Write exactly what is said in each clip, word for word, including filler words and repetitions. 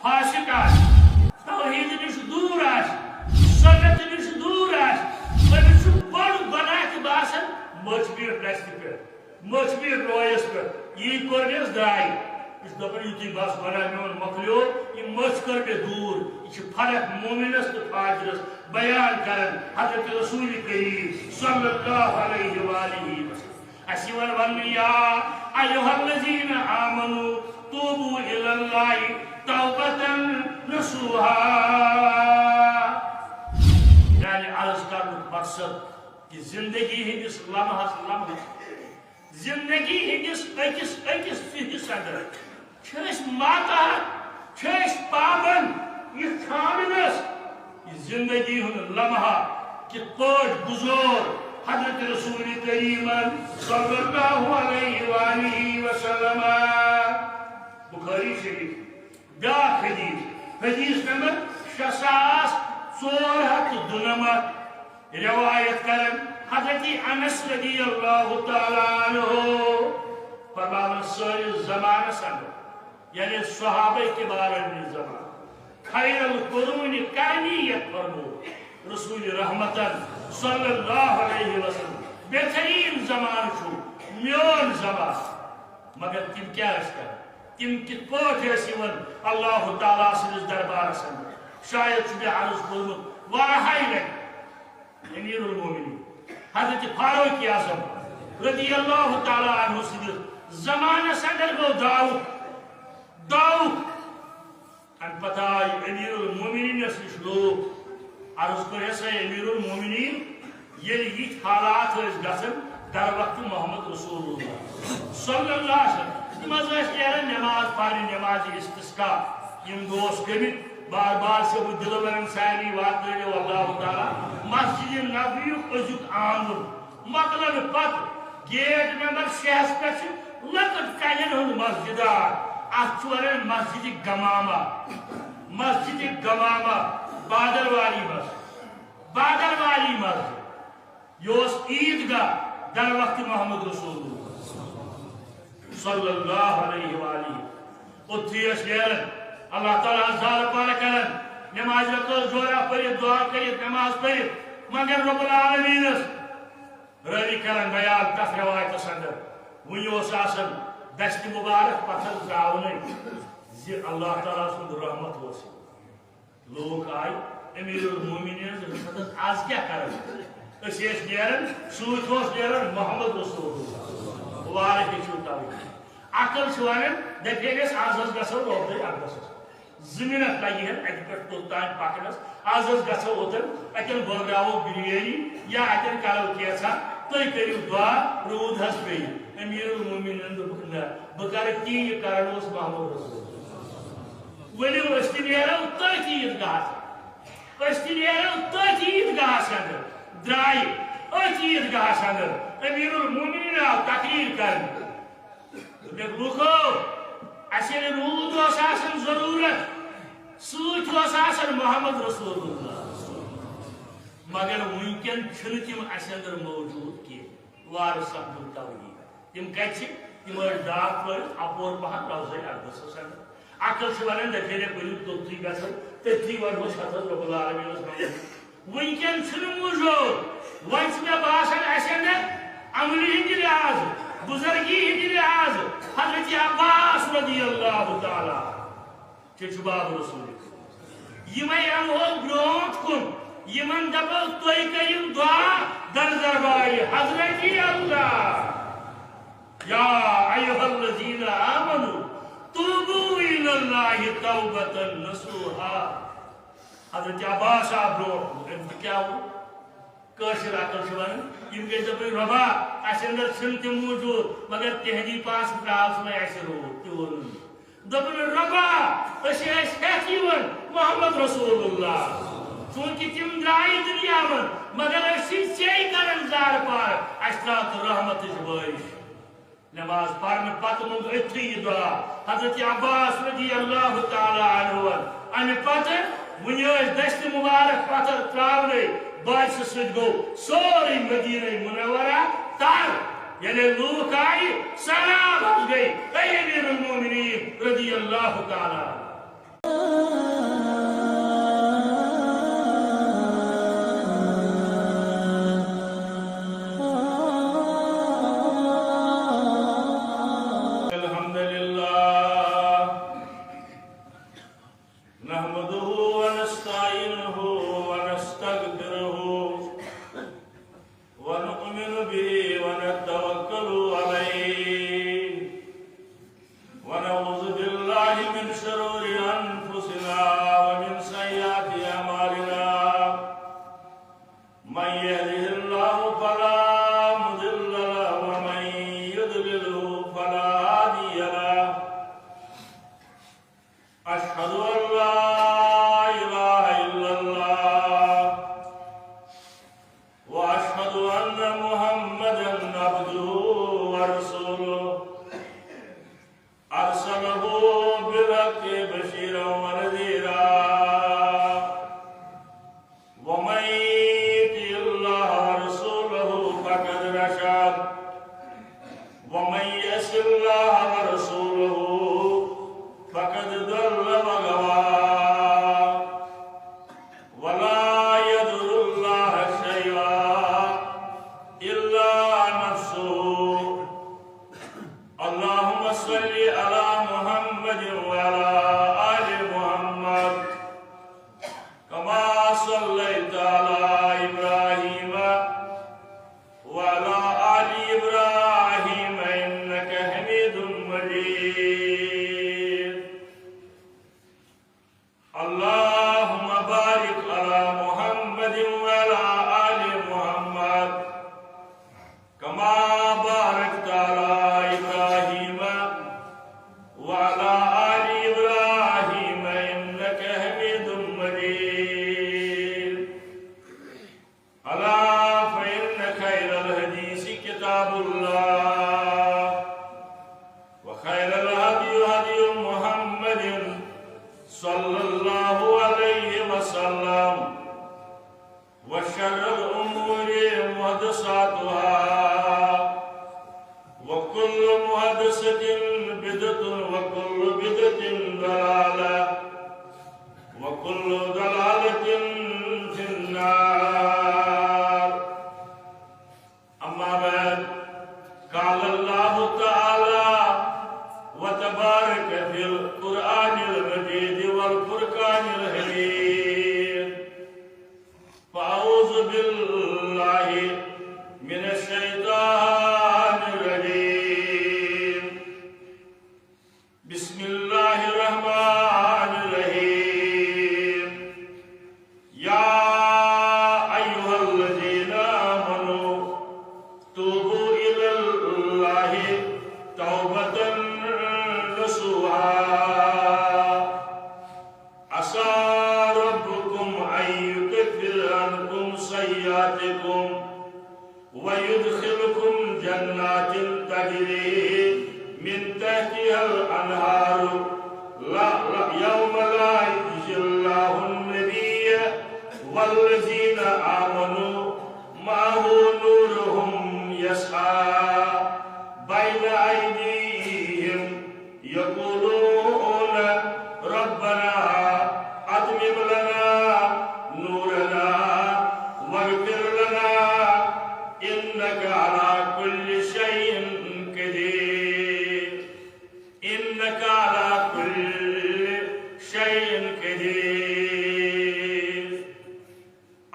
فاسق آسہِ، توحید نِش دوٗر آسہِ، سنت نِش دوٗر آسہِ، أمِس چھُ بوٚڑ گۄناہ تہِ باسان مٔچھ بیٖٹھ نستہِ پٮ۪ٹھ، مٔچھ بیٖٹھ رویس پٮ۪ٹھ۔ یی کوٚر مےٚ أسۍ درٛاے۔ یہِ چھُ دَپان، یُتھُے بس گۄناہ میون مۄکلیو، یہِ مٔچھ کٔر مےٚ دوٗر۔ یہِ چھِ فرق مومنس تہٕ فاجرس بیان کران حضرت رسول کریم صلی اللہ علیہ وآلہ وسلم۔ اسی ون ون یا ایھا الذین آمنوا توبوا الی اللہ توبۃ نصوحا۔ یعنی عرض کرنُک مقصد کہ زندگی ہندس لمحس لمحس، زندگی ہندس اکس اکس فیس اندر چھِ أسۍ ماتحت، چھِ أسۍ پابند یہِ ژھانڈنس، یہِ زندگی ہُنٛد لمحہ کِتھ پٲٹھۍ گُزور حضرت رسول کریمن صلی اللہ علیہ وآلہ وسلم۔ بخاری شریف، بیاکھ حدیث، حدیث نمبر شےٚ ساس ژور ہتھ تہٕ دُنمتھ، روایت کرن حضرت انس رضی اللہ تعالیٰ عنہ۔ فرماوان سٲنِس زمانس اندر، یعنی صحابہ کبارن ہٕنٛدِ زمانہٕ، خیر القرون قرنی یتھ فرمو رسول رحمتن صلی اللہ علیہ وسلم، بہترین زمانہٕ چھُ میون زمانہٕ۔ مگر تِم کیٛاہ ٲسۍ کران؟ تِم کِتھ پٲٹھۍ ٲسۍ یِوان اللہ تعالیٰ سٕنٛدِس دربارس اندر؟ شاید چھُ مےٚ عرض کوٚرمُت واریاہہِ لٹہِ۔ امیر المومنین حضرت فاروق اعظم رضی اللہ تعالیٰ عنہ سٕنٛدِس زمانس اندر گوٚو داؤک، داؤک۔ امہِ پتہٕ آے امیر المومنینس نِش لوٗکھ، عرض کوٚرہس، "اے امیر المومنین، ییٚلہِ یِتھۍ حالات ٲسۍ گژھان در وقت محمد رسول اللہ صلی اللہ علیہ وسلم، تِم حظ ٲسۍ نیران نماز پرنہِ، نماز استسقا، یِم دوس گٔمٕتۍ، بار بار چھِ بہٕ دِلہٕ ونان سارنٕے واتنٲیِو اللہ تعالیٰ مسجد نبویُک أزیُک آنگُن مۄکلنہٕ پتہٕ گیٹ نمبر شےٚ ہس پٮ۪ٹھ چھِ لۄکٕٹ کنٮ۪ن ہُنٛد مسجد اکھ، اتھ چھِ ونان مسجد گمامہ، مسجد گمامہ، بادل والی مسجد، بادل والی مسجد۔ یہِ اوس عیٖدگاہ در وقت محمد رسول اللہ صلی اللہ علیہ وآلہ۔ اوٚتتھٕے ٲسۍ نیران، اللہ تعالیٰ ہس زارٕ پارٕ کران، نماز رکعت زورا پٔرِتھ، دعا کٔرِتھ، نماز پٔرِتھ، مگر رب العالمینس رٲوی کران بیان تتھ روایتس اندر، وُنہِ اوس آسان دستِ مبارک پتھر تراونٕے زِ اللہ تعالیٰ سُنٛد رحمت اوس یِوان۔ لوٗکھ آے، امیر المومنین دوٚپُس، "از کیٛاہ کرو؟ أسۍ ٲسۍ نیران، سۭتۍ اوس نیران محمد رسول اللہ۔ وارٕ ہیٚچھِو توے۔ عقل چھِ ونان، دپے أسۍ، از حظ گژھو روبدے اقدسس۔" زٕ منٹ لگہِ ہن اتہِ پٮ۪ٹھ توٚت تام پکنس۔ از حظ گژھو اوٚتن، اتٮ۪ن بٲگراوو بریانی یا اتٮ۪ن کرو کینٛژھا، تُہۍ کٔرِو دعا، روٗد حظ پیٚیہِ۔ امیر المومنین دوٚپُکھ، "نہ، بہٕ کرٕ تی، یہِ کرن اوس محمد رسول۔ ؤلِو، أسۍ تہِ نیرو تٔتھۍ عیٖدگاہس، أسۍ تہِ نیرو تٔتھۍ عیٖدگاہس اندر۔" درٛایہِ أتھۍ عیٖدگاہس اندر۔ امیر المومنین آو تقریر کرنہِ۔ دوٚپُکھ، لوٗکو، اَسہِ ییٚلہِ روٗد اوس آسان ضروٗرت، سۭتۍ اوس آسان محمد رسول اللہ۔ مگر وٕنکٮ۪ن چھِنہٕ تِم اَسہِ اندر موجود کینٛہہ۔ وارٕ سپدُن توحید۔ تِم کتہِ چھِ؟ تِم ٲسۍ ڈاکھ لٲرِتھ اپور پہن روضے اقدسس اندر۔ عقل چھِ ونان، دپے، ہے، ؤلِو توٚتُے گژھو، تٔتھی ونہوس ہتس رب العالمینس منٛز۔ وٕنکٮ۪ن چھُنہٕ موٗجوٗد۔ وۄنۍ چھُ مےٚ باسان، اسہِ اندر عملہِ ہٕنٛدِ لحاظہٕ، بُزرگی ہٕنٛدِ لحاظہٕ، حضرت عباس رضی اللہ تعالیٰ، ژےٚ چھُ باب رسول۔ یِمے انہو برونٛٹھ کُن، یِمن دپو، تُہۍ کٔرِو دعا در دربارِ حضرت اللہ۔ یا ایھا الذین آمنوا توبوا الی اللہ توبۃ نصوحا۔ حضرت عباس آو برونٛٹھ کُن، أمۍ تہِ کیٛاہ ووٚن؟ کٲشِر عقل چھِ وَنان، یِم گٔے دَپٕنۍ، "رۄبا، اَسہِ اَندَر چھِنہٕ تِم موٗجوٗد، مگر تِہِنٛدی پاسہٕ درٛاو سُہ وۄنۍ اَسہِ روٗد، تہِ ووٚنُن۔" دَپُن، "رۄبا، أسۍ ٲسۍ ہٮ۪تھ یِوان محمد رسول اللہ، چوٗنٛکہِ تِم درٛایہِ دُنیا منٛز، مگر أسۍ چھِ ژےٚ کَران زارٕ پارٕ، اَسہِ ترٛاو ژٕ رحمتٕچ بٲرِش۔" نماز پرنہٕ پتہٕ موٚنگ أتھی یہِ دعا حضرت عباس رضی اللہ تعالیٰ عنہ۔ اَمہِ پتہٕ وُنہِ ٲسۍ دستِ مبارک پتھر تراونٕے، بارشہِ سۭتۍ گوٚو سورُے مدینہ منورہ تر۔ ییٚلہِ لوٗکھ آیہِ، سہلاب حظ گٔے، اے امیر المومنین رضی اللہ تعالیٰ عنہ۔ نحمده ونستعينه ونستغفره ونؤمن به ونتوكل عليه ونعوذ بالله من شرور أنفسنا ومن سيئات أعمالنا. من يهده الله فلا مضل له ومن يضلله فلا هادي له. أشهد أن لا إله إلا الله وأشهد أن محمدا عبده ورسوله. أرسله بالحق بشيرا ونذيرا. ومن يطع الله ورسوله فقد رشد. ومن يعص الله ورسوله فقد ضل وغوى. ولا يضر الله شيئا إلا نفسه. اللهم صل على محمد وعلى آل محمد كما صليت على إبراهيم وعلى آل إبراهيم إنك حميد مجيد. اللهم بارك على محمد وعلى آل محمد كما باركت على إبراهيم وعلى آل إبراهيم إنك حميد مجيد. ألا فإن خير الحديث كتاب الله، وخير الهدي هدي محمد صلى الله عليه وسلم، وشر الأمور محدثاتها، وكل محدثة بدعة، وكل بدعة ضلالة، وكل ضلالة في النار. أما بعد، قال الله تعالى وتبارك في القرآن المجيد والفرقان الحميد. فأعوذ بالله من الشيطان الرجيم. بسم الله الرحمن الرحيم. يا أيها الذين آمنوا توبوا إلى الله توبة نصوحا. عسى ربكم أن يكفر عنكم سيئاتكم ويدخلكم جنات تجري من تحتها الأنهار، لا، لا، يوم لا يخزي الله النبي والذين آمنوا معه نورهم يسعى بين أيديهم يقولون ربنا أتمم لنا نورنا واغفر لنا إنك على كل شيء قدير. إنك على كل شيء قدير.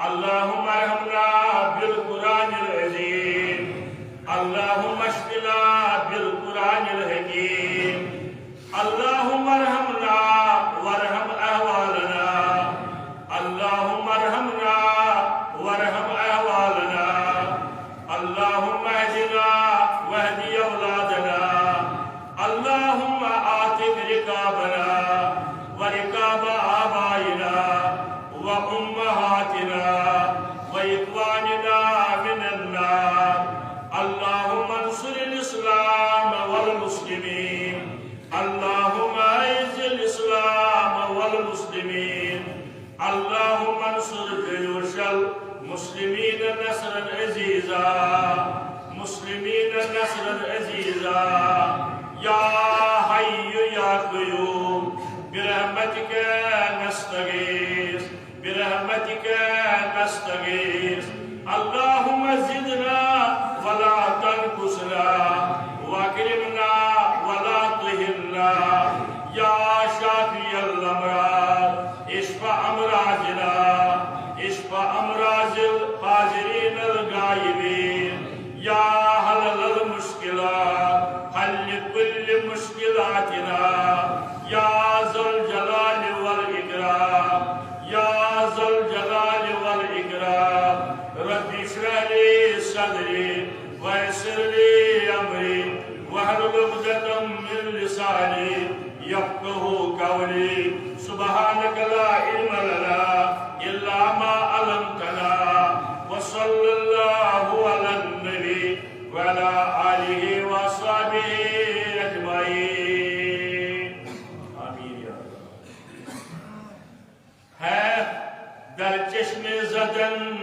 اللهم ارحمنا بالقرآن العظيم. اللهم اشفنا بالقرآن الحكيم. اللهم ارحمنا وارحم أحوالنا. اللهم ارحمنا وارحم أحوالنا. اللهم اهدنا واهد أولادنا. اللهم أعتق رقابنا ورقاب آبائنا وأمهاتنا وإخواننا من النار. اللهم انصر الإسلام والمسلمين. اللهم أعز الإسلام والمسلمين. اللهم انصر جيوش المسلمين نصرا عزيزا، مسلمين نصرا عزيزا. يا حي يا قيوم، برحمتك نستغيث، برحمتك نستغيث. اللهم زدنا ولا تنقصنا، وأكرمنا ولا تهنا. يا شافي الأمراض، لا علم لنا إلا ما علمتنا. وصلى الله على النبي وعلى آله وصحبه أجمعين. آمين يا رب. ہے در چشم زدن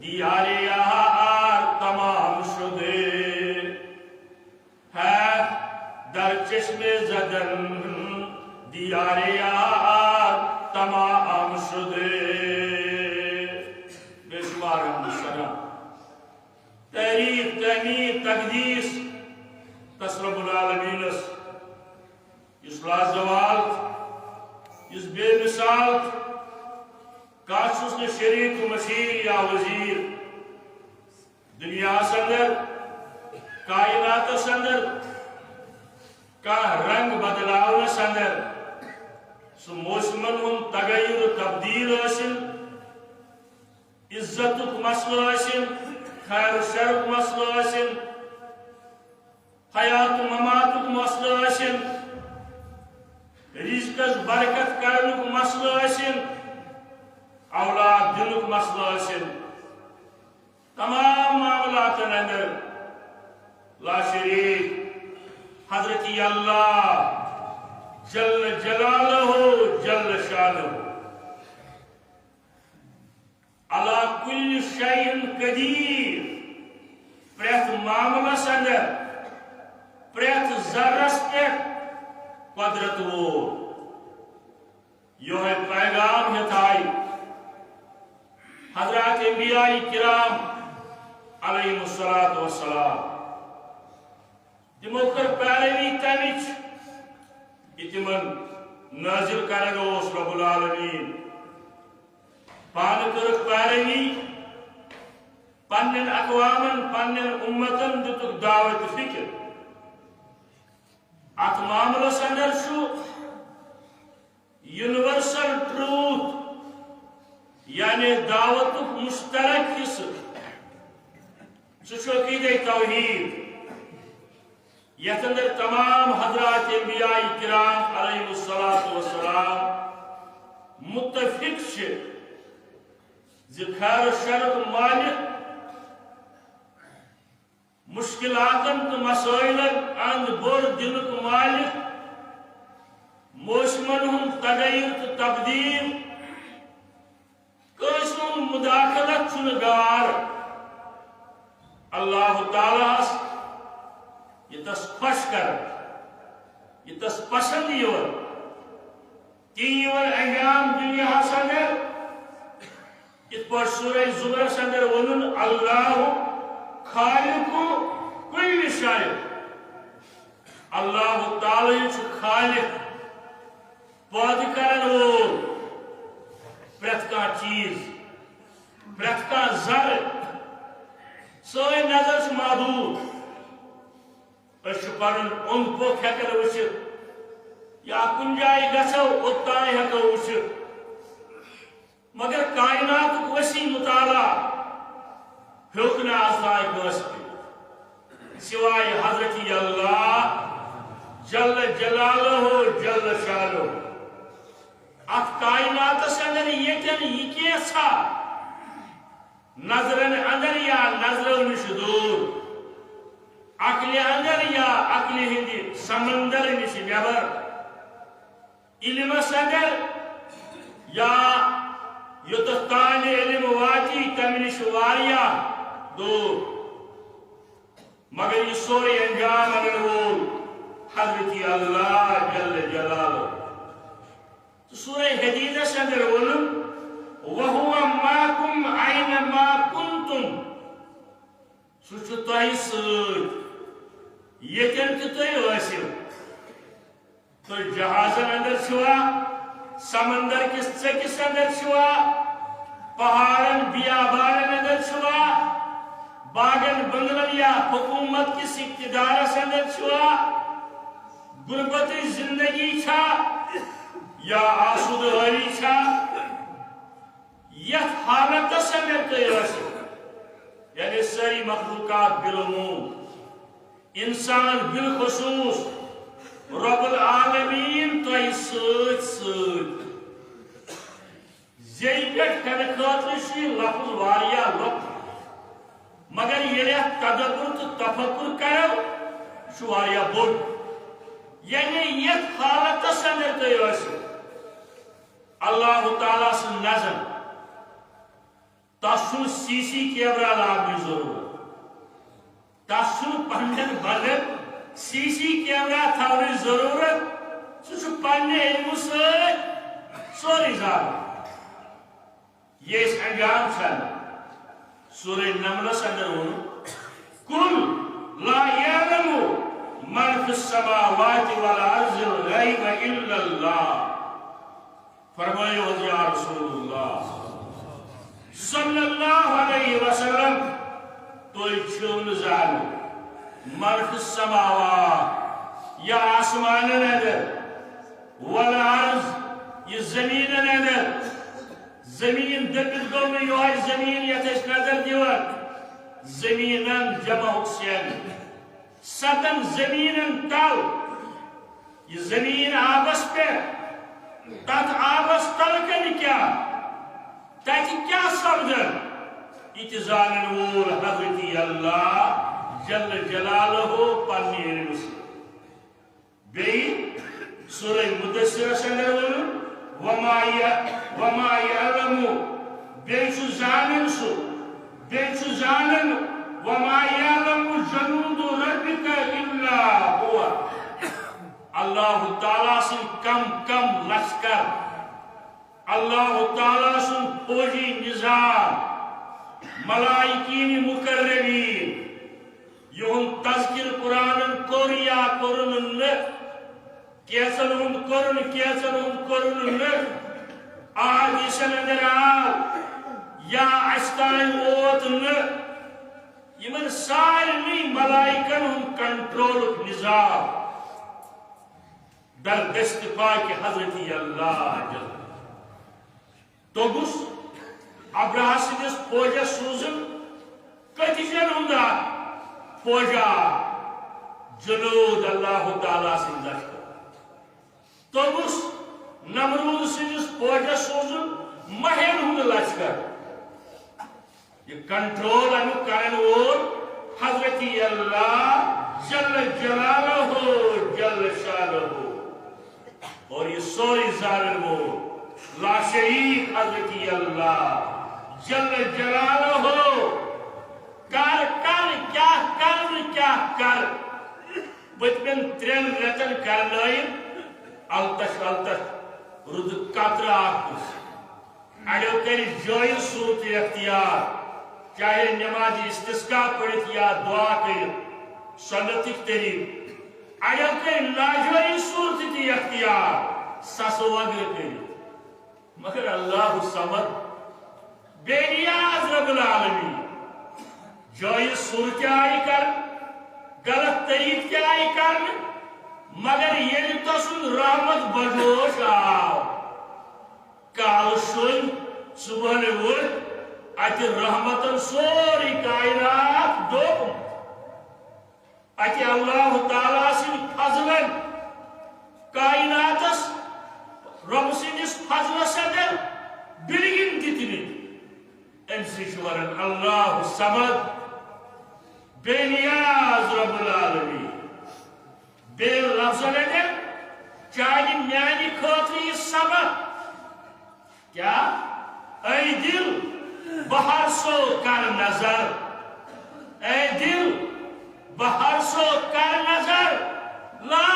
دیار یار تمام شده. ہے در چشم زدن دیار یار تمام شده. بے شمار حمد و ثنا، تعریف، تحمید، تقدیس تس رب العالمینس، یُس لازوال، یُس بے مثال، کانٛہہ چھُس نہٕ شریک و مشیر یا وزیر۔ دنیاہس اندر، کائناتس اندر، کانٛہہ رنگ بدلاونس اندر، سُہ موسمن ہُنٛد تغیر و تبدیل ٲسِن، عزتُک مسلہٕ ٲسِن، خیر و شرُک مسلہٕ ٲسِن، حیات و مماتُک مسلہٕ ٲسِن، رزقس برکت کرنُک مسلہٕ ٲسِن، اولاد دِنُک مسلہٕ ٲسِن، تمام معاملاتن اندر لا شریک حضرت اللہ جل جلالہ جل شانہ علی کل شیء قدیر، پرٛٮ۪تھ معاملس اندر، پرٛٮ۪تھ ذرس پٮ۪ٹھ قدرت وول۔ یہے پیغام ہیتھ آئی حضرات انبیاء کرام علیہم الصلوۃ والسلام۔ تمو کر پیروی تمچ، یہ تمن نازل کرن اوس رب العالمین۔ پانہ کر پیروی، پنن اقوامن، پنن امتن دتک دعوت فکر۔ ات معاملس اندر چھُ یونیورسل ٹروتھ، یعنی دعوتُک مشترک حصہٕ، سُہ چھُ عقیدہ توحید، یتھ اندر تمام حضرات انبیاء کرام علیہم الصلوۃ والسلام متفق چھِ زِ خیر و شرُک مالک، مشکلاتن تہٕ مسائلن اند بور دِنُک مالک، موسمن ہُنٛد تغیر تہٕ تبدیل، کٲنٛسہِ ہُنٛد مداخلت چھُنہٕ گار۔ اللہ تعالیٰ ہس یہِ تس خۄش کران، یہِ تس پسند یِوان، تی یِوان انجام دنیاہس اندر۔ یِتھ پٲٹھۍ سورہ زمرس اندر ووٚنُن، اللہ خالق کل شیء۔ اللہ تعالیٰ چھُ خالق، پٲدٕ کرن وول پرٛٮ۪تھ کانٛہہ چیٖز، پرٛٮ۪تھ کانٛہہ ذرٕ۔ سٲنۍ نظر چھِ محدوٗد۔ أسۍ چھِ پنُن اوٚنٛد پوٚکھ ہٮ۪کان وٕچھِتھ، یا کُنہِ جایہِ گژھو، اوٚتام ہٮ۪کو وٕچھِتھ۔ مگر کائناتُک وسیع مطالعہ ہیوٚک نہٕ آز تام کٲنٛسہِ کٔرِتھ، سوائے حضرت اللہ جل جلالہ جل شانہ۔ اتھ کائناتس اندر ییٚتٮ۪ن یہِ کینٛژھا نظرن اندر یا نظرو نِش دوٗر، عقلہِ اندر یا عقلہِ ہٕنٛدِ سمندر نِش نٮ۪بر، علمس اندر یا یوٚتتھ تام علم واتی تمہِ نِش واریاہ دوٗر، مگر یہِ سورُے انجام انن وول حضرت اللہ جل جلالہ۔ تہٕ سورہ حدیدس اندر ووٚنُن، وَهُوَ مَعَكُمْ أَيْنَ مَا كُنْتُمْ۔ سُہ چھُ تۄہہِ سۭتۍ، ییٚتٮ۪ن تہِ تُہۍ ٲسِو۔ تُہۍ جہازن اندر چھِوا، سمندر کِس ژٔکِس اندر چھِوا، پہاڑن بیابانن اندر چھِوا، باغن بنگلن یا حکومت کِس اقتدارس اندر چھِوا، غربتٕچ زندگی چھا یا آسودٕ حٲلی چھا، یتھ حالتس اندر تُہۍ ٲسِو، یعنی سٲری مخلوقات بالعموم، انسان بالخصوص، رب العالمین تۄہہِ سۭتۍ سۭتۍ۔ جے پٮ۪ٹھ ہٮ۪نہٕ خٲطرٕ چھُ یہِ لفظ واریاہ لۄکُٹ، مگر ییٚلہِ اَتھ تدبر تہٕ تفکر کرو، یہِ چھُ واریاہ بوٚڑ۔ یعنی یَتھ حالتس اندر تُہۍ ٲسِو، اللہ تعالیٰ سٕنٛز نظر، تَس چھُنہٕ سی سی کیمرہ لاگنٕچ ضروٗرت۔ تَس چھُنہٕ پننٮ۪ن بدن سی سی کیمرہ تھاونٕچ ضروٗرت۔ سُہ چھُ پننہِ علمہٕ سۭتۍ سورُے زانان۔ یہِ أسۍ انجام چھِ انان۔ سورہ نملس اندر ووٚن، "قل لا يعلم من في السماوات والأرض الغيب إلا الله۔" فرمٲیِو حظ یا رسول اللہ صلی اللہ علیہ وسلم، تُہۍ چھِو نہٕ زانان من فی السماوات، یہِ آسمانن اندر، والارض، یہِ زمینن اندر، زمین دٔپِتھ گوٚو نہٕ یِہوٚے زمین یَتھ أسۍ نظر دِوان، زمینن جمع حسین، ستن زمینن تل، یہِ زمین آبس پٮ۪ٹھ، تتھ آبس تل کنہِ کیٛاہ، تتہِ کیٛاہ سپدن، یہِ تہِ زانن وول حضرت اللہ جل جلالہ پننہِ علمہٕ سۭتۍ۔ بیٚیہِ سورہ مدثرس اندر ووٚنُن، "وما ی-، وما یعلم"، بیٚیہِ چھُ زانان سُہ، بیٚیہِ چھُ زانان، "وما یعلم جنود ربک الا هو"۔ اللہ تعالیٰ سٕنٛدۍ کم کم لشکر، اللہ تعالیٰ سُنٛد فوجی نظام، ملائکین مقربین، یِہُنٛد تذکر قرآنن کوٚر یا کوٚرُن نہٕ، کینٛژن ہُنٛد کوٚرُن، کینٛژن ہُنٛد کوٚرُن نہٕ، احادیثن اندر آو یا اسہِ تام ووت نہٕ، یِمن سارنٕے ملائکن ہُنٛد کنٹرولُک نظام در دست پاک حضرت اللہ جل۔ توٚگُس ابرہہ سٕنٛدِس فوجس سوزُن، کٔتِجن ہُنٛد اکھ فوجا، جنود اللہ تعالیٰ سٕنٛدۍ لشکر۔ توٚگُس نمرود سٕنٛدِس فوجس سوزُن، مہٮ۪ن ہُنٛد لشکر۔ یہِ کنٹرول امیُک کرن وول حضرت اللہ جل جلالہ، جل شانہ، اور یہِ سورُے زانن وول لا شریک حضرت اللہ جل جلالہ۔ کر کر کیٛاہ کر نہٕ کیٛاہ کر، پٔتمٮ۪ن ترٛٮ۪ن رٮ۪تن کرنٲیِن التش التش رُدٕ قطرٕ اکھ۔ اڑیو کٔرۍ جٲیز صورت اختیار، چاہے نماز استسقا پٔرِتھ یا دعا کٔرِتھ، سنتٕکۍ طریقہٕ۔ اڑیو کٔرۍ ناجٲیز صورت تہِ اختیار، سسہٕ وگرٕ کٔرِتھ۔ مگر اللہ صمد، بے نیاز رب العالمین، جٲیز صورت تہِ آیہِ کرنہٕ، غلط طریقہٕ تہِ آیہِ کرنہٕ، مگر ییٚلہِ تسُنٛد رحمت بجوش آو، کالہٕ شوٚنٛگۍ، صبحن ؤتھۍ، اتہِ رحمتن سورُے کائنات ڈوٚبمُت۔ اتہِ اللہ تعالیٰ سٕنٛدۍ فضلن کائناتس رۄب سٕنٛدِس فضلس اندر بِلگِن دِتمٕتۍ۔ أمۍ سٕے چھُ ونان اللہ صمد، بے نیاز رب العالمین۔ بیٚیہِ لفظن اندر چانہِ میانہِ خٲطرٕ یہِ سبق۔ کیٛاہ؟ اے دل، بہر سو کر نظر۔ اے دل، بہر سو کر نظر۔ لا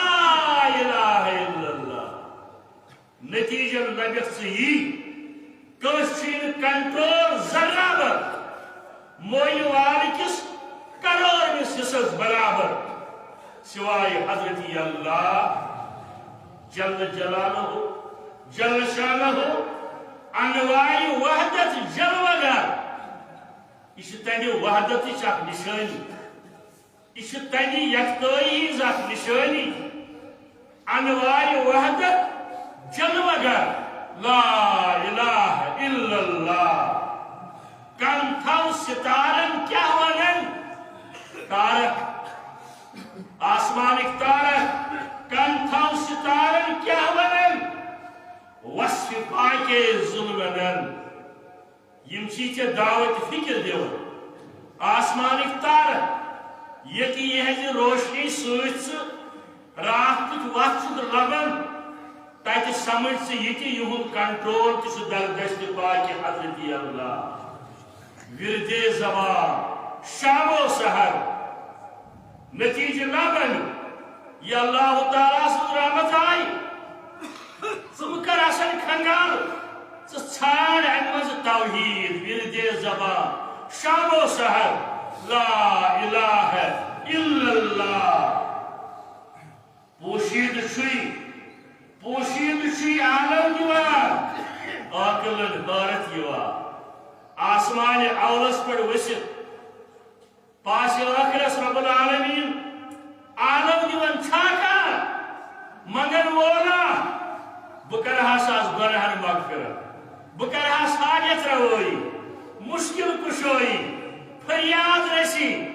الہ الا اللہ۔ نتیجن لبکھ ژٕ یی، کٲنٛسہِ چھُے نہٕ کنٹرول ذرہ بر، مویہِ وال کِس کرورمِس حصس برابر، سوائے حضرت اللہ جل جلالہ، جل شانہ، انوار وحدت جلوہ گر۔ یہِ چھِ تمہِ وحدتٕچ اکھ نشٲنی۔ یہِ چھِ تمہِ یکتٲیی ہٕنٛز اکھ نشٲنی۔ انوار وحدت جلوہ گر، لا الہ الا اللہ۔ کن تھاو ستارن کیٛاہ ونن؟ تارک، آسمانٕکۍ تارک، کن تھاو ستارن کیٛاہ ونن؟ وصف پاکے ذوالمنن، یِم چھی ژےٚ دعوت فکر دِوان۔ آسمانٕکۍ تارٕ، ییٚتہِ یِہنٛزِ روشنی سۭتۍ ژٕ راتھ کیُتھ وَتھ چھُکھ لَبان، تَتہِ سَمٕجھ ژٕ یہِ تہِ یِہُنٛد کنٹرول تہِ چھُ در دست پاکِ حضرت اللہ۔ وِردِ زبان، شب و سحر، نتیجہ نہ بنہِ۔ یہ اللہ تعالیٰ سٕنٛز رحمت آیہِ۔ ژٕ مہٕ کر آسان کھنگال، ژٕ ژھانڈ امہِ منٛز توحید، وِردِ زبان، شب و سحر، لا الہ الا اللہ۔ پوشیدٕ چھُے، پوشیدٕ چھُے عالم دِوان، عاقلن حٲرتھ یِوان۔ آسمانِ اولس پٮ۪ٹھ ؤسِتھ پاسِ ٲخرس رب العالمین عالم دِوان چھا کانٛہہ؟ مگر مولا، بہٕ کرٕ ہا ساس گۄناہن مغفرت، بہٕ کرٕ ہا حاجت روٲیی، مشکل کشٲیی، فریاد رسی۔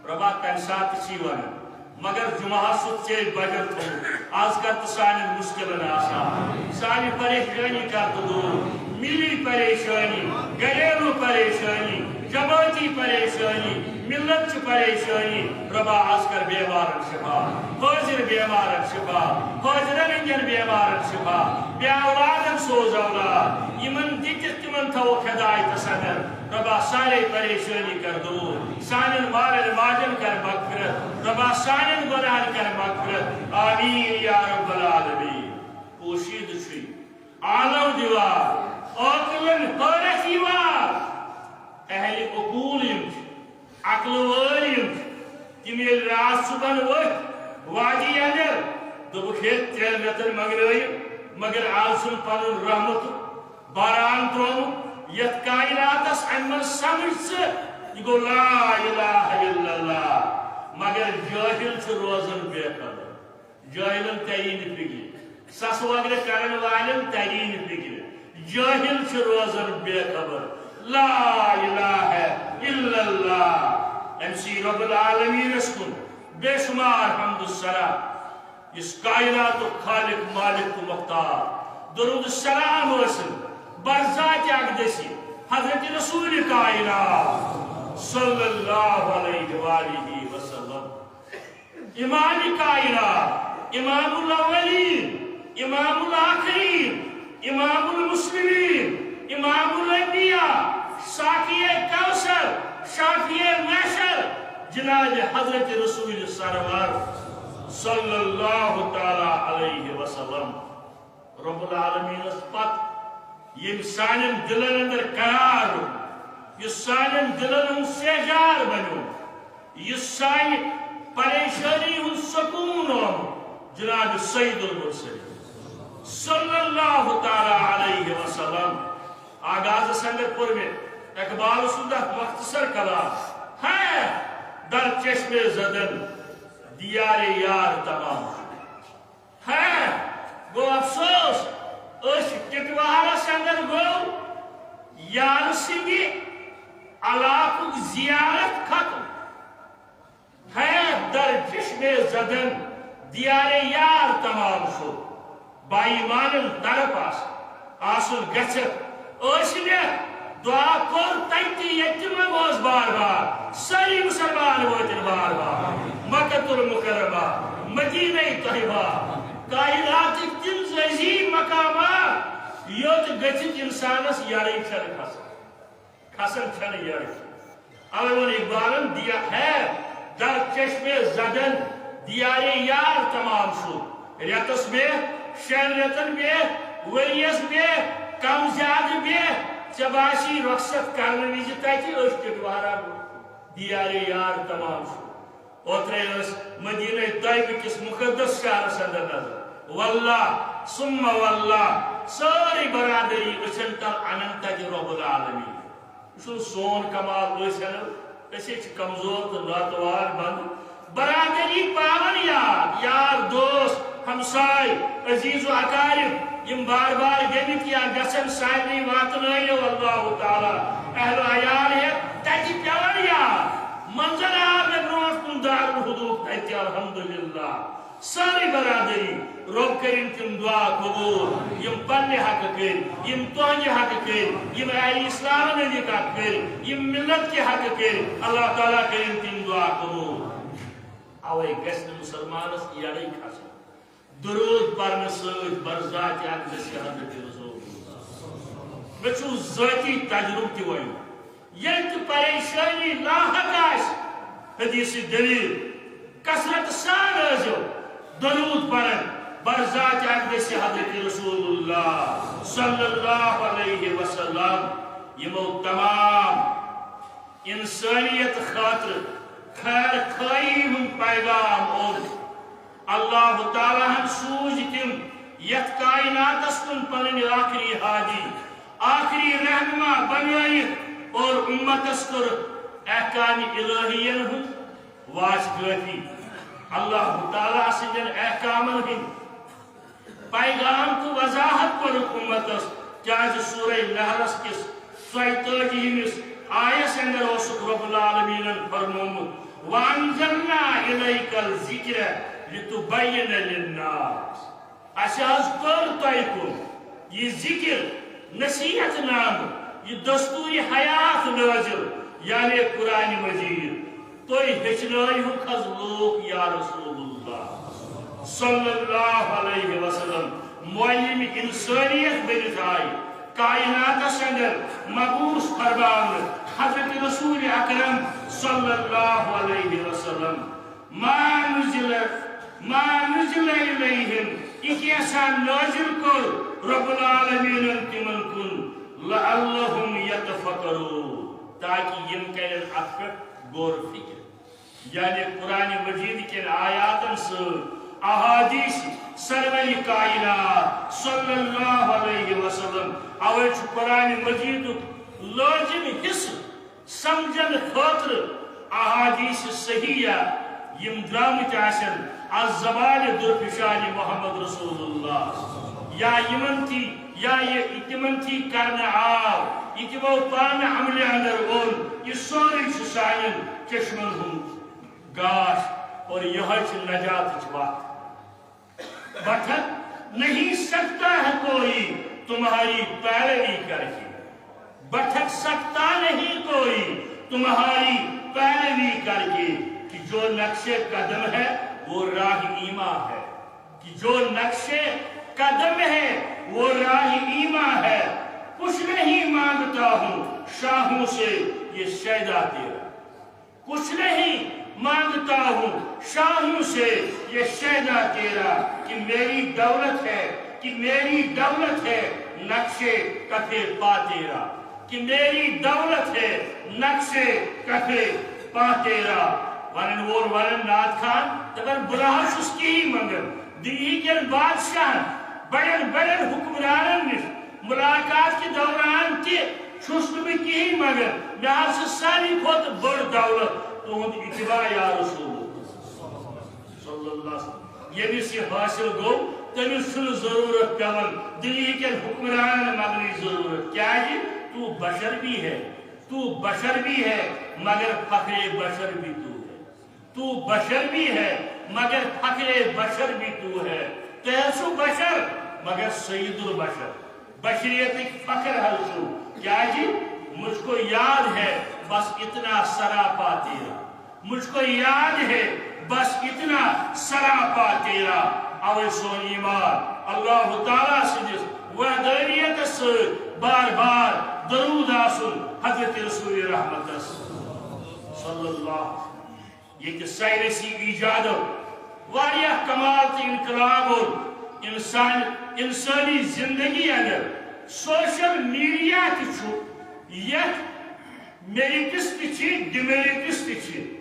ربا، تمہِ ساتہٕ تہِ چھی ونان، مگر جمعہس چھُتھ ژےٚ بجر تھوٚمُت، از کر تہٕ سانٮ۪ن مشکلن آسان، سانہِ پریشٲنی کر تہٕ دوٗر، ملی پریشٲنی، گھریلو پریشٲنی، جمٲعتی پریشٲنی، ملت چہِ پریشٲنی۔ ربا، از کر بیمارن شفا، حٲضِر بیمارن شفا، حٲضِرن ہٕنٛدٮ۪ن بیمارن شفا، بے اولادن سوز اولاد، یِمن دِتِکھ تِمن تھاوُکھ ہدایتس اندر۔ ربا، سارے پریشٲنی کر دوٗر، سانٮ۪ن مالٮ۪ن ماجن کر مغفرت، ربا، سانٮ۪ن گۄناہن کر مغفرت۔ آمین یا رب العالمین۔ پوشیدٕ چھُے، عالم دِوان، عاقلن حٲرتھ یِوان۔ اہلِ عقول یِم چھِ، عقلہٕ وٲلۍ یِم چھِ، تِم ییٚلہِ راتھ صُبحن ؤتھۍ وادی اندر، دوٚپُکھ، ہے، ترٛٮ۪ن رٮ۪تن منگنٲیِو، مگر از چھُنہٕ پنُن رحمتُک باران ترٛوومُت یتھ کائناتس، امہِ منٛز سمجھ ژٕ، یہِ گوٚو لا الہ الا اللہ۔ مگر جٲہِل چھُ روزان بے خبر۔ جٲہِلن تَری نہٕ فِکرِ، سَسہٕ وغیرہ کرن والٮ۪ن تَری نہٕ فِکرِ۔ جٲہِل چھُ روزان بے خبر۔ لا الہ الا اللہ۔ أمۍ سٕے رب العالمینس کُن بے شمار حمد و ثنا، یُس کائناتُک خالق، مالک تہٕ مختار۔ درود و سلام ٲسِن برذاتِ اقدسی حضرت رسول کائنات صلی اللہ علیہ وآلہ وسلم۔ امام کائنات، امام الاولین، امام الاخرین، امام المسلمین، امام الانبیاء، ساقی کوثر، شافی محشر، جناب حضرت رسول سرور صلی اللہ تعالی علیہ وسلم۔ رب العالمینس پتہٕ ییٚمۍ سانٮ۪ن دِلن اندر قرار روٚٹ، یُس سانٮ۪ن دِلن ہُنٛد سیجار بنیو، یُس سانہِ پریشٲنی ہُنٛد سکوٗن اوٚن، جناب سید المرسلین صلی اللہ تعالی علیہ وسلم۔ آغازس اندر پوٚر مےٚ اقبال سُنٛد اکھ مختصر کلام، ہے در چشم زدن دیار یار تمام۔ ہے، گوٚو افسوس، أسۍ ٹِٹوارس اندر گوٚو یار سٕنٛدِ علاقُک زیارت ختم۔ ہے، در چشم زدن دیار یار تمام چھُ۔ با ایمانن طرف آسُن، آسُن گژھِ۔ ٲسۍ مےٚ دعا کوٚر تَتہِ تہِ، ییٚتہِ تہِ منٛگوس بار بار۔ سٲری مُسلمان وٲتۍ بار بار مکہ المکرمہ، مدینہ طیبہ، کائناتٕکۍ تِم عظیٖم مقامات، یوٚت گٔژھِتھ اِنسانس یَرٕے چھَنہٕ کھسان۔ کھسان چھَنہٕ یَرٕے۔ اوے ووٚن اقبالن، دیا ہے در چشم زدن دیار یار تمام چھُ۔ رٮ۪تس بیٚہہ، شٮ۪ن رٮ۪تن بیٚہہ، ؤریس بیٚہہ، کم زیادٕ بیٚہہ، ژےٚ باسی رۄخصت کرنہٕ وِزِ تتہِ أسۍ ٹِٹوارا دیار یار تمام چھُ۔ اوترے ٲس مدینہ طیبہ کِس مقدس شہرس اندر نظر۔ واللہ ثم واللہ، سٲرٕے برادری أچھن تل انن تتہِ رب العالمین۔ وٕچھِو سون کمال، أسۍ ہٮ۪نہٕ، أسۍ ہے چھِ کمزور تہٕ ناتوار بندٕ۔ برادری پاون یاد، یار دوست، ہمساے، عزیز و اقارب، یِم بار بار گٔمٕتۍ یا گژھن، سارنٕے واتنٲیو اللہ تعالیٰ اہل و عیال ہٮ۪تھ تتہِ پٮ۪وان یاد۔ منظر آو مےٚ برونٛٹھ کُن دارالحدوٗد تتہِ، الحمدللہ۔ سٲرٕے برادری، رۄب کٔرِن تِم دُعا قبوٗل، یِم پننہِ حقہٕ کٔرۍ، یِم تُہنٛدِ حقہٕ کٔرۍ، یِم اہلِ اسلامن ہٕنٛدِ حقہٕ کٔرۍ، یِم ملت کہِ حقہٕ کٔرۍ، اللہ تعالیٰ کٔرِن تِم دُعا قبوٗل۔ اوے گژھِ نہٕ مُسلمانس یڑٕے کھسُن۔ درود پرنہٕ سۭتۍ برزاتِ اقدس حضرت رسول۔ مےٚ چھُ ذٲتی تجربہٕ تہِ وۄنۍ۔ ییٚلہِ تہِ پریشٲنی لاحق آسہِ، حدیث دلیل کثرت سان ٲسۍزیو درود پران برزاتِ اقدس حضرت رسول اللہ صلی اللہ علیہ وسلم۔ یِمو تمام انسانیت خٲطرٕ خیر خواہی ہُنٛد پیغام اوٚن۔ اللہ تعالیٰ ہن سوٗزۍ تِم یتھ کائناتس کُن پنٕنۍ آخری ہادی، آخری رہنما بنٲیِتھ اور امتس کوٚر احکام الہین ہُنٛد واش گٲفی۔ اللہ تعالیٰ سٕنٛدٮ۪ن احکامن ہٕنٛدۍ پیغام تہٕ وضاحت کوٚرُکھ امتس، کیازِ سورہ نحلس کِس ژۄیتٲجیہمِس آیس اندر اوسُکھ رب العالمینن فرمومُت، "وانزلنا الیک الذکر لتبین للناس"۔ اسہِ حظ کوٚر تۄہہِ کُن یہِ ذکر، نصیحت نامہٕ، یہِ دستور حیات نٲزِل، یعنی قرآن مجید۔ تُہۍ ہیٚچھنٲیہُکھ حظ لوٗکھ یا رسول اللہ صلی اللہ علیہ وسلم۔ معلم انسانیت بٔنِتھ آیہِ کائناتس اندر مبعوث فرماونہٕ حضرت رسول اکرم صلی اللہ علیہ وسلم۔ ما نزل، ما نزل الیہم، یہِ کینٛژھا نٲزِل کوٚر رب العالمینن تِمن کُن، لعلہم یتفکرون، تاکہ یِم کرن اتھ پٮ۪ٹھ غور فکر۔ یعنی قرآن مجید کٮ۪ن آیاتن سۭتۍ احادیث سرور کائنات صلی اللہ علیہ وسلم۔ اوے چھُ قرآن مجیدُک لٲزم حصہٕ سمجھن خٲطرٕ احادیث صحیحہ یِم درامٕتۍ آسن از زبانِ درپیشانِ محمد رسول اللہ، یا یِمن تہِ، یا یہِ تِمن تہِ کرنہٕ آو، یہِ تِمو پانہٕ عملہِ اندر اوٚن، یہِ سورُے چھُ سانٮ۪ن چشمن ہُنٛد گاش اور یِہوٚے چھِ نجاتٕچ وتھ۔ بھٹک نہیں سکتا ہے کوئی تمہاری پیروی کر کے، بھٹک سکتا نہیں کوئی تمہاری پیروی کر کے، کہ جو نقش قدم ہے وہ راہ ایماں ہے، کہ جو نقش قدم ہے وہ راہ ایماں ہے۔ کچھ نہیں مانگتا ہوں شاہوں سے یہ شیدا تیرا، کچھ نہیں مانگتا ہوں شاہوں سے یہ شیدا تیرا، کہ میری دولت ہے، کہ میری دولت ہے نقش کف پا تیرا، کہ میری دولت ہے نقش کف پا تیرا۔ ونن وول ونن نعت خان، دپان بہٕ نہ حظ چھُس کِہیٖنۍ منگان، دُنیہکٮ۪ن بادشاہن، بڑٮ۪ن بڑٮ۪ن حکمرانن نِش ملاقات کہِ دوران تہِ چھُس نہٕ بہٕ کِہیٖنۍ منگان۔ مےٚ حظ چھِ ساروی کھۄتہٕ بٔڑ دولت تُہُنٛد اتباع یا رسول اللہ صلی اللہ علیہ وسلم۔ ییٚمِس یہِ حٲصِل گوٚو، تٔمِس چھُنہٕ ضروٗرت پٮ۪وان دُنیہکٮ۪ن حکمرانن منگنٕچ ضروٗرت۔ کیازِ؟ تو بشر بھی ہے، تو بشر بھی ہے، مگر فخر بشر بھی تو ہے۔ تو بشر بھی ہے، مگر فخر بشر بھی تو ہے۔ تُہۍ حظ چھِو بشر، مگر سید البشر۔ بشریتٕکۍ فخر حظ چھِو۔ کیازِ؟ مجھ کو یاد ہے بس اتنا سراپا تیرا۔ مجھ کو یاد ہے بس اتنا سراپا تیرا۔ اوے سون ایمان اللہ تعالیٰ سٕنٛدِس وحدانیتس سۭتۍ بار بار درود آسُن حضرت رسول رحمتس صلی اللہ۔ ییٚتہِ ساینسی ایجادو واریاہ کمال تہٕ انقلاب اوٚن انسان، انسٲنی زندگی اندر۔ سوشل میڈیا تہِ چھُ، یتھ میرٹس تہِ چھِ، ڈیمیرٹس تہِ چھِ،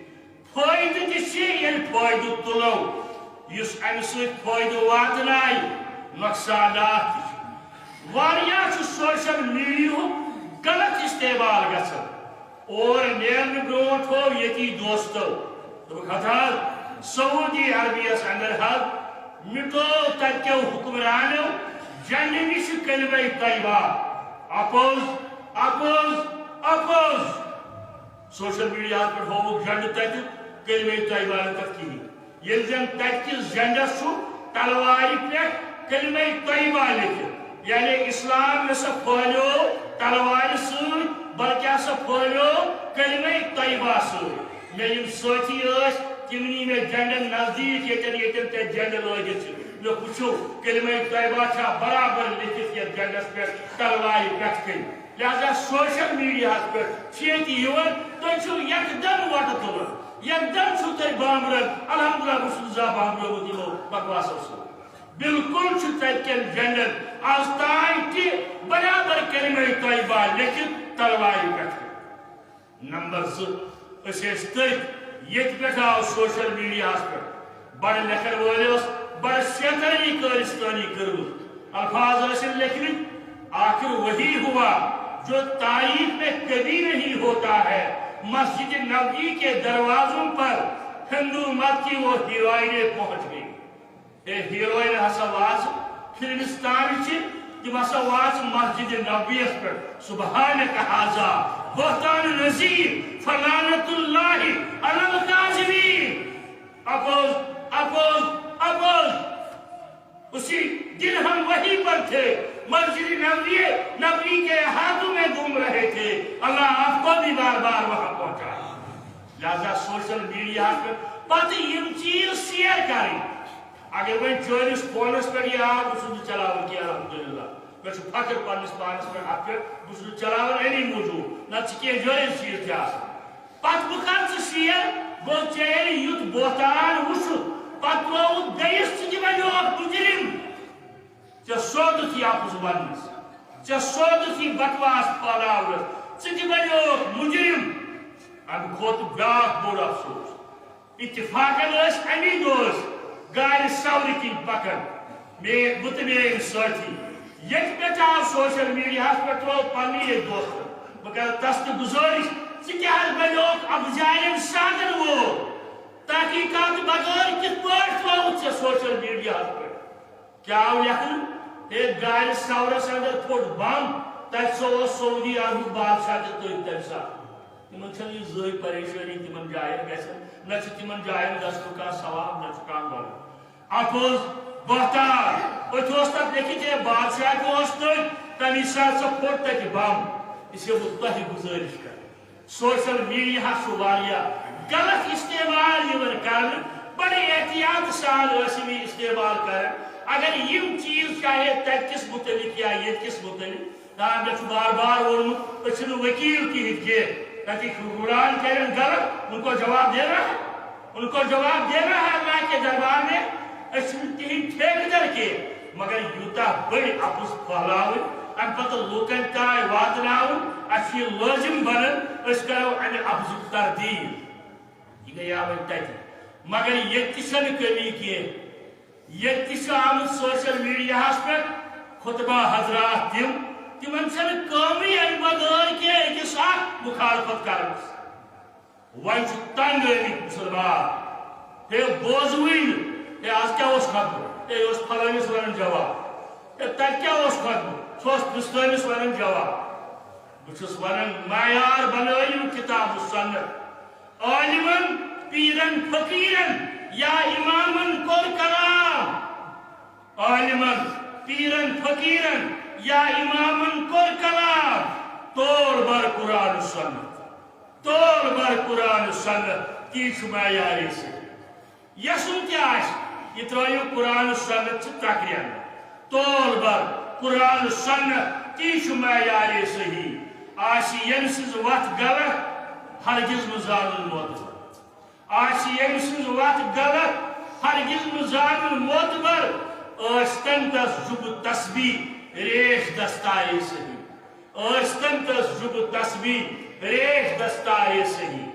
فٲیدٕ تہِ چھِ، ییٚلہِ فٲیدٕ تُلو، یُس امہِ سۭتۍ فٲیدٕ واتنایہِ، نۄقصانات تہِ چھِ۔ واریاہ چھُ سوشل میڈیاہُک غلط استعمال گژھان۔ اور نیرنہٕ برونٛٹھ ہوو ییٚتی دوستو، دوٚپُکھ، "ہتہٕ حظ، سعودی عربیَس اندر حظ مِٹو تَتہِ کٮ۪و حُکمرانو جنڈٕ نِش کلمہ طیبہ۔" Oppose, oppose, oppose. سوشل میڈیاہَس پٮ۪ٹھ ہووُکھ جنڈٕ تَتہِ، کلمہ طیبہ نہٕ تَتھ کِہیٖنۍ۔ ییٚلہِ زن تتہِ کِس جنڈس چھُ تلوارِ پٮ۪ٹھ کلمہ طیبہ لیکھِتھ، یعنی اسلام نہ سا پھٲلیو تلوارِ سۭتۍ، بلکہ ہسا پھٲلیو کلمہ طیبہ سۭتۍ۔ مےٚ یِم سٲتھی ٲسۍ، تِم نی مےٚ جنڈن نزدیٖک، ییٚتٮ۪ن، ییٚتٮ۪ن تتہِ جنڈٕ لٲگِتھ چھِ۔ مےٚ وٕچھو، کلمہ طیبہ چھا برابر لیکھِتھ یتھ جنڈس پٮ۪ٹھ تلوارِ پٮ۪ٹھ کنہِ؟ لہذا سوشل میڈیاہس پٮ۪ٹھ چھِ ییٚتہِ یِوان، تُہۍ چھِو یکدم وۄٹہٕ تُلان، یکدم چھِو تُہۍ بامبران، الحمدللہ، بہٕ چھُس نہٕ زانٛہہ بامبریومُت یِمو بکواسو سۭتۍ۔ بالکل چھُ تتہِ کٮ۪ن جنڈن از تام تہِ برابر کلمہ طیبہ لیکھِتھ تلوارِ پٮ۪ٹھ۔ نمبر زٕ، أسۍ ٲسۍ تٔتھۍ، ییٚتہِ پٮ۪ٹھ آو سوشل میڈیاہس پٮ۪ٹھ بڑٕ لیکھن وٲلۍ اوس بڑٕ شیطٲنی کٲرِستٲنی کٔرمٕژ۔ الفاظ ٲسِن لیکھمٕتۍ، آخر وہی ہوا جو تعریف میں کبھی نہیں ہوتا ہے، مسجد نبوی کے دروازوں پر ہندو مت کی وہ ہیروئنیں پہنچ گئی۔ اے ہیروئن ہسا واژٕ فلمستان چہِ، تِم ہسا واژٕ مسجد نبویس پٮ۪ٹھ۔ سبحانک ھذا بہتان عظیم، فلعنت اللہ علی الکاذبین۔ Oppose, oppose, oppose. اسی دن ہم وہیں پر تھے، مسجد نبوی، نبوی کے احاطوں میں گھوم رہے تھے۔ اللہ آپ کو بھی بار بار وہاں پہنچا۔ لہذا سوشل میڈیا پہ پتہ یم چیز شیئر کریں۔ اگر وۄنۍ چٲنِس فونس پٮ۪ٹھ یہِ آو، بہٕ چھُس نہٕ چلاوان کینٛہہ، الحمدللہ۔ مےٚ چھُ فخر پننِس پانس پٮ۪ٹھ، اتھ پٮ۪ٹھ بہٕ چھُس نہٕ چلاوان امی موٗجوٗب، نتہٕ چھِ کینٛہہ جٲیز چیٖز تہِ آسان۔ پتہٕ بہٕ کر ژٕ شیر، گوٚو ژےٚ ییٚلہِ یُتھ بہتان وُچھُتھ، پتہٕ ترٛووُتھ بیٚیِس، ژٕ تہِ بنیوکھ مُجرم۔ ژےٚ سوٗدُتھ یہِ اپُز وننس، ژےٚ سوٗدُتھ یہِ بکواس پھٲلاونس، ژٕ تہِ بنیوکھ مُجرم۔ امہِ کھۄتہٕ بیٛاکھ بوٚڑ افسوس۔ اتفاقن ٲسۍ امی دۄہ أسۍ گاڑِ سورِ کِنۍ پکان، مے-، بہٕ تہٕ میٲنۍ سٲتھی۔ ییٚتہِ پٮ۪ٹھ آو سوشل میڈیاہس پٮ۪ٹھ ترٛوو پننہِ أکۍ دوستن۔ بہٕ کرٕ تس تہِ گُزٲرِش، ژٕ کیٛاہ حظ بنیوکھ افزاین سادن وول؟ تحقیقات بغٲر کِتھ پٲٹھۍ ترٛووُتھ ژےٚ سوشل میڈیاہس پٮ۪ٹھ؟ کیٛاہ آو لیکھنہٕ؟ ہے، گاڑِ سورس اندر پھوٚٹ بم، تتہِ سا اوس سعودی عربُک بادشاہ تہِ تٔتھۍ تمہِ ساتہٕ۔ تِمن چھنہٕ یہِ زٕہٕے پریشٲنی تِمن جاین گژھن، نہ چھِ تِمن جاین گژھنُک کانٛہہ ثواب، نہ چھُ کانٛہہ گۄناہ۔ اپُز، بہتان، أتھۍ اوس تتھ لیکھِتھ، ہے، بادشاہ تہِ اوس تٔتھۍ، تمی ساتہٕ سا پھوٚٹ تتہِ بم۔ اس لیے بہٕ تۄہہِ گُزٲرِش کرٕ، سوشل میڈیاہس چھُ واریاہ غلط استعمال یِوان کرنہٕ، بڑٕ احتیاط سان ٲسِو یہِ استعمال کران۔ اگر یِم چیٖز چاہے تتہِ کِس مُتعلق یا ییٚتہِ کِس مُتعلق، آ، مےٚ چھُ بار بار ووٚنمُت، أسۍ چھِنہٕ ؤکیٖل کِہیٖنۍ کینٛہہ۔ تَتہِ حکمران کَرن غلط، ان کو جواب دینا ہے، ان کو جواب دینا ہے اللہ کے دربار میں۔ أسۍ چھِنہٕ تِہِنٛدۍ ٹھیکہٕ در کینٛہہ، مگر یوٗتاہ بٔڑۍ اَپُز پھٔہلاوٕنۍ، اَمہِ پَتہٕ لوٗکَن تام واتناوُن، اَسہِ چھُ یہِ لٲزِم بَنان، أسۍ کَرو اَمہِ اَپزُک تردیٖد۔ یہِ گٔیاو وۄنۍ تَتہِ۔ مگر ییٚتہِ تہِ چھَنہٕ کٔمی کینٛہہ۔ ییٚتہِ تہِ چھُ آمُت سوشل میڈیاہَس پٮ۪ٹھ خطبہ حضرات تِم، تِمن چھَنہٕ کٲمٕے اَمہِ بغٲر کینٛہہ أکِس اکھ مُخالفت کرنَس۔ وۄنۍ چھُ تنگ آمٕتۍ مُسلمان۔ ہے بوزوٕے نہٕ، ہے آز کیٛاہ اوس خطبہٕ؟ ہے یہِ اوس فلٲنِس وَنان جواب۔ ہے تَتہِ کیٛاہ اوس خطبہٕ؟ سُہ اوس فِستٲنِس وَنان جواب۔ بہٕ چھُس وَنان معیار بنٲیِو کتاب و سنت۔ عالمن، پیرن، فقیرن یا امامن کوٚر کلام۔ عالمن، پیرن، فقیرن یا امامن کوٚر کلام۔ تول بر قرآن و سنت۔ تول بر قرآن و سنت، تی چھُ معیار اسلام۔ یَسُن تہِ آسہِ، یہِ ترٲیِو قرآن و سنت چہِ تکرِ اندر۔ تول بر قرآن و سنت، تی چھُ معیار صحیح۔ آسہِ ییٚمہِ سٕنٛز وتھ غلط، ہرگز نہٕ زانُن معتبر۔ آسہِ ییٚمہِ سٕنٛز وتھ غلط، ہرگز نہٕ زانُن معتبر۔ ٲسۍتن تس زُبہٕ تسبیح، ریش دستارے صحیح۔ ٲسۍتن تس زُبہٕ تسبیح، ریش دستارے صحیح۔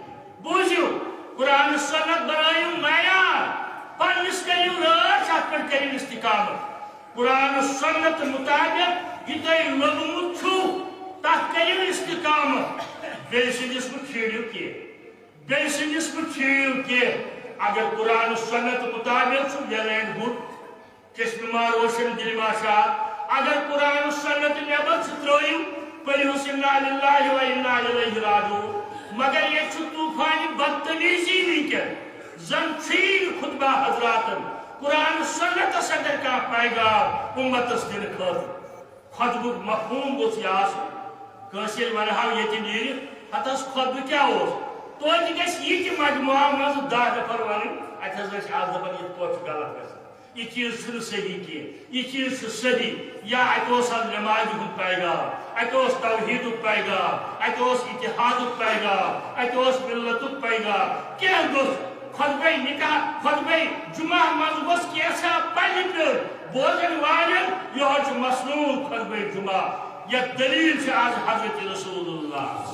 بوٗزِو، قرآن و سنت بنٲیِو معیار، پننِس کٔرِو رٲچھ، اتھ پٮ۪ٹھ کٔرِو استقامت۔ قرآن و سنت مطابق یہِ تۄہہِ لوٚبمُت چھُو، تتھ کٔرِو استقامت۔ بیٚیہِ سٕنٛدِس مہٕ پھیٖرِو کینٛہہ، بیٚیہِ سٕنٛدِس مہٕ پھیٖرِو کینٛہہ۔ اگر قرآن و سنت مطابق چھُ، well and good، چشمہ ما روشن، دل ما شاد۔ اگر قرآن و سنت نٮ۪بر چھُ، ترٲیِو، پٔرِو انا للہ و انا الیہ راجعون۔ مگر ییٚتہِ چھُ طوفانِ بدتمیزی وٕنکیٚن۔ زن چھُے نہٕ خطبہ حضراتن قرآن سنتس اندر کانٛہہ پیغام امتس دِنہٕ خٲطرٕ۔ خطبُک مفہوم گوٚژھ یہِ آسُن۔ کٲنٛسہِ ییٚلہِ ونہو ییٚتہِ نیٖرِتھ، ہتس خطبہٕ کیٛاہ اوس؟ توتہِ گژھِ یہِ تہِ مجموعہ منٛزٕ دَہ نفر ونٕنۍ، اتہِ حظ ٲسۍ از دپان یِتھ پٲٹھۍ چھُ غلط گژھان۔ یہِ چیٖز چھُنہٕ صحیح کینٛہہ، یہِ چیٖز چھُ صحیح۔ یا اتہِ اوس از نمازِ ہُنٛد پیغام، اتہِ اوس توحیٖدُک پیغام، اتہِ اوس اتحادُک پیغام، اتہِ اوس ملتُک پیغام۔ کینٛہہ گوٚژھ خطبہ نکاح، خطبہ جمعہ منٛز گوٚژھ کینٛژھا پننہِ پیوٚر بوزن والٮ۪ن، یورٕ چھُ مسنون خطبہ جمعہ، یتھ دلیل چھِ از حضرت رسول اللہ۔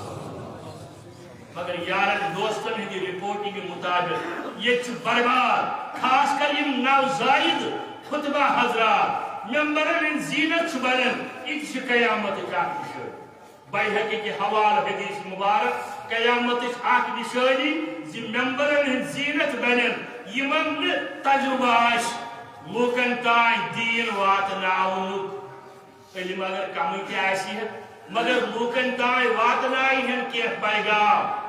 مگر یارن دوستن ہٕنٛدِ رپورٹنگ مطابق ییٚتہِ چھُ برباد، خاص کر یِم نوزائید خطبہ حضرات ممبرن ہٕنٛدۍ زینت چھِ بنان، یہِ تہِ چھِ قیامتٕچ اکھ نشٲنی۔ بیہقی کہِ حوالہٕ حدیث مبارک، قیامتٕچ اکھ نشٲنی زِ ممبرن ہٕنٛدۍ زینت بنن یِمن نہٕ تجربہٕ آسہِ لوٗکن تام دیٖن واتناونُک۔ علم اگر کمٕے تہِ آسہِ ہے، مگر لوٗکن تام واتنایہِ ہن کینٛہہ پیغام۔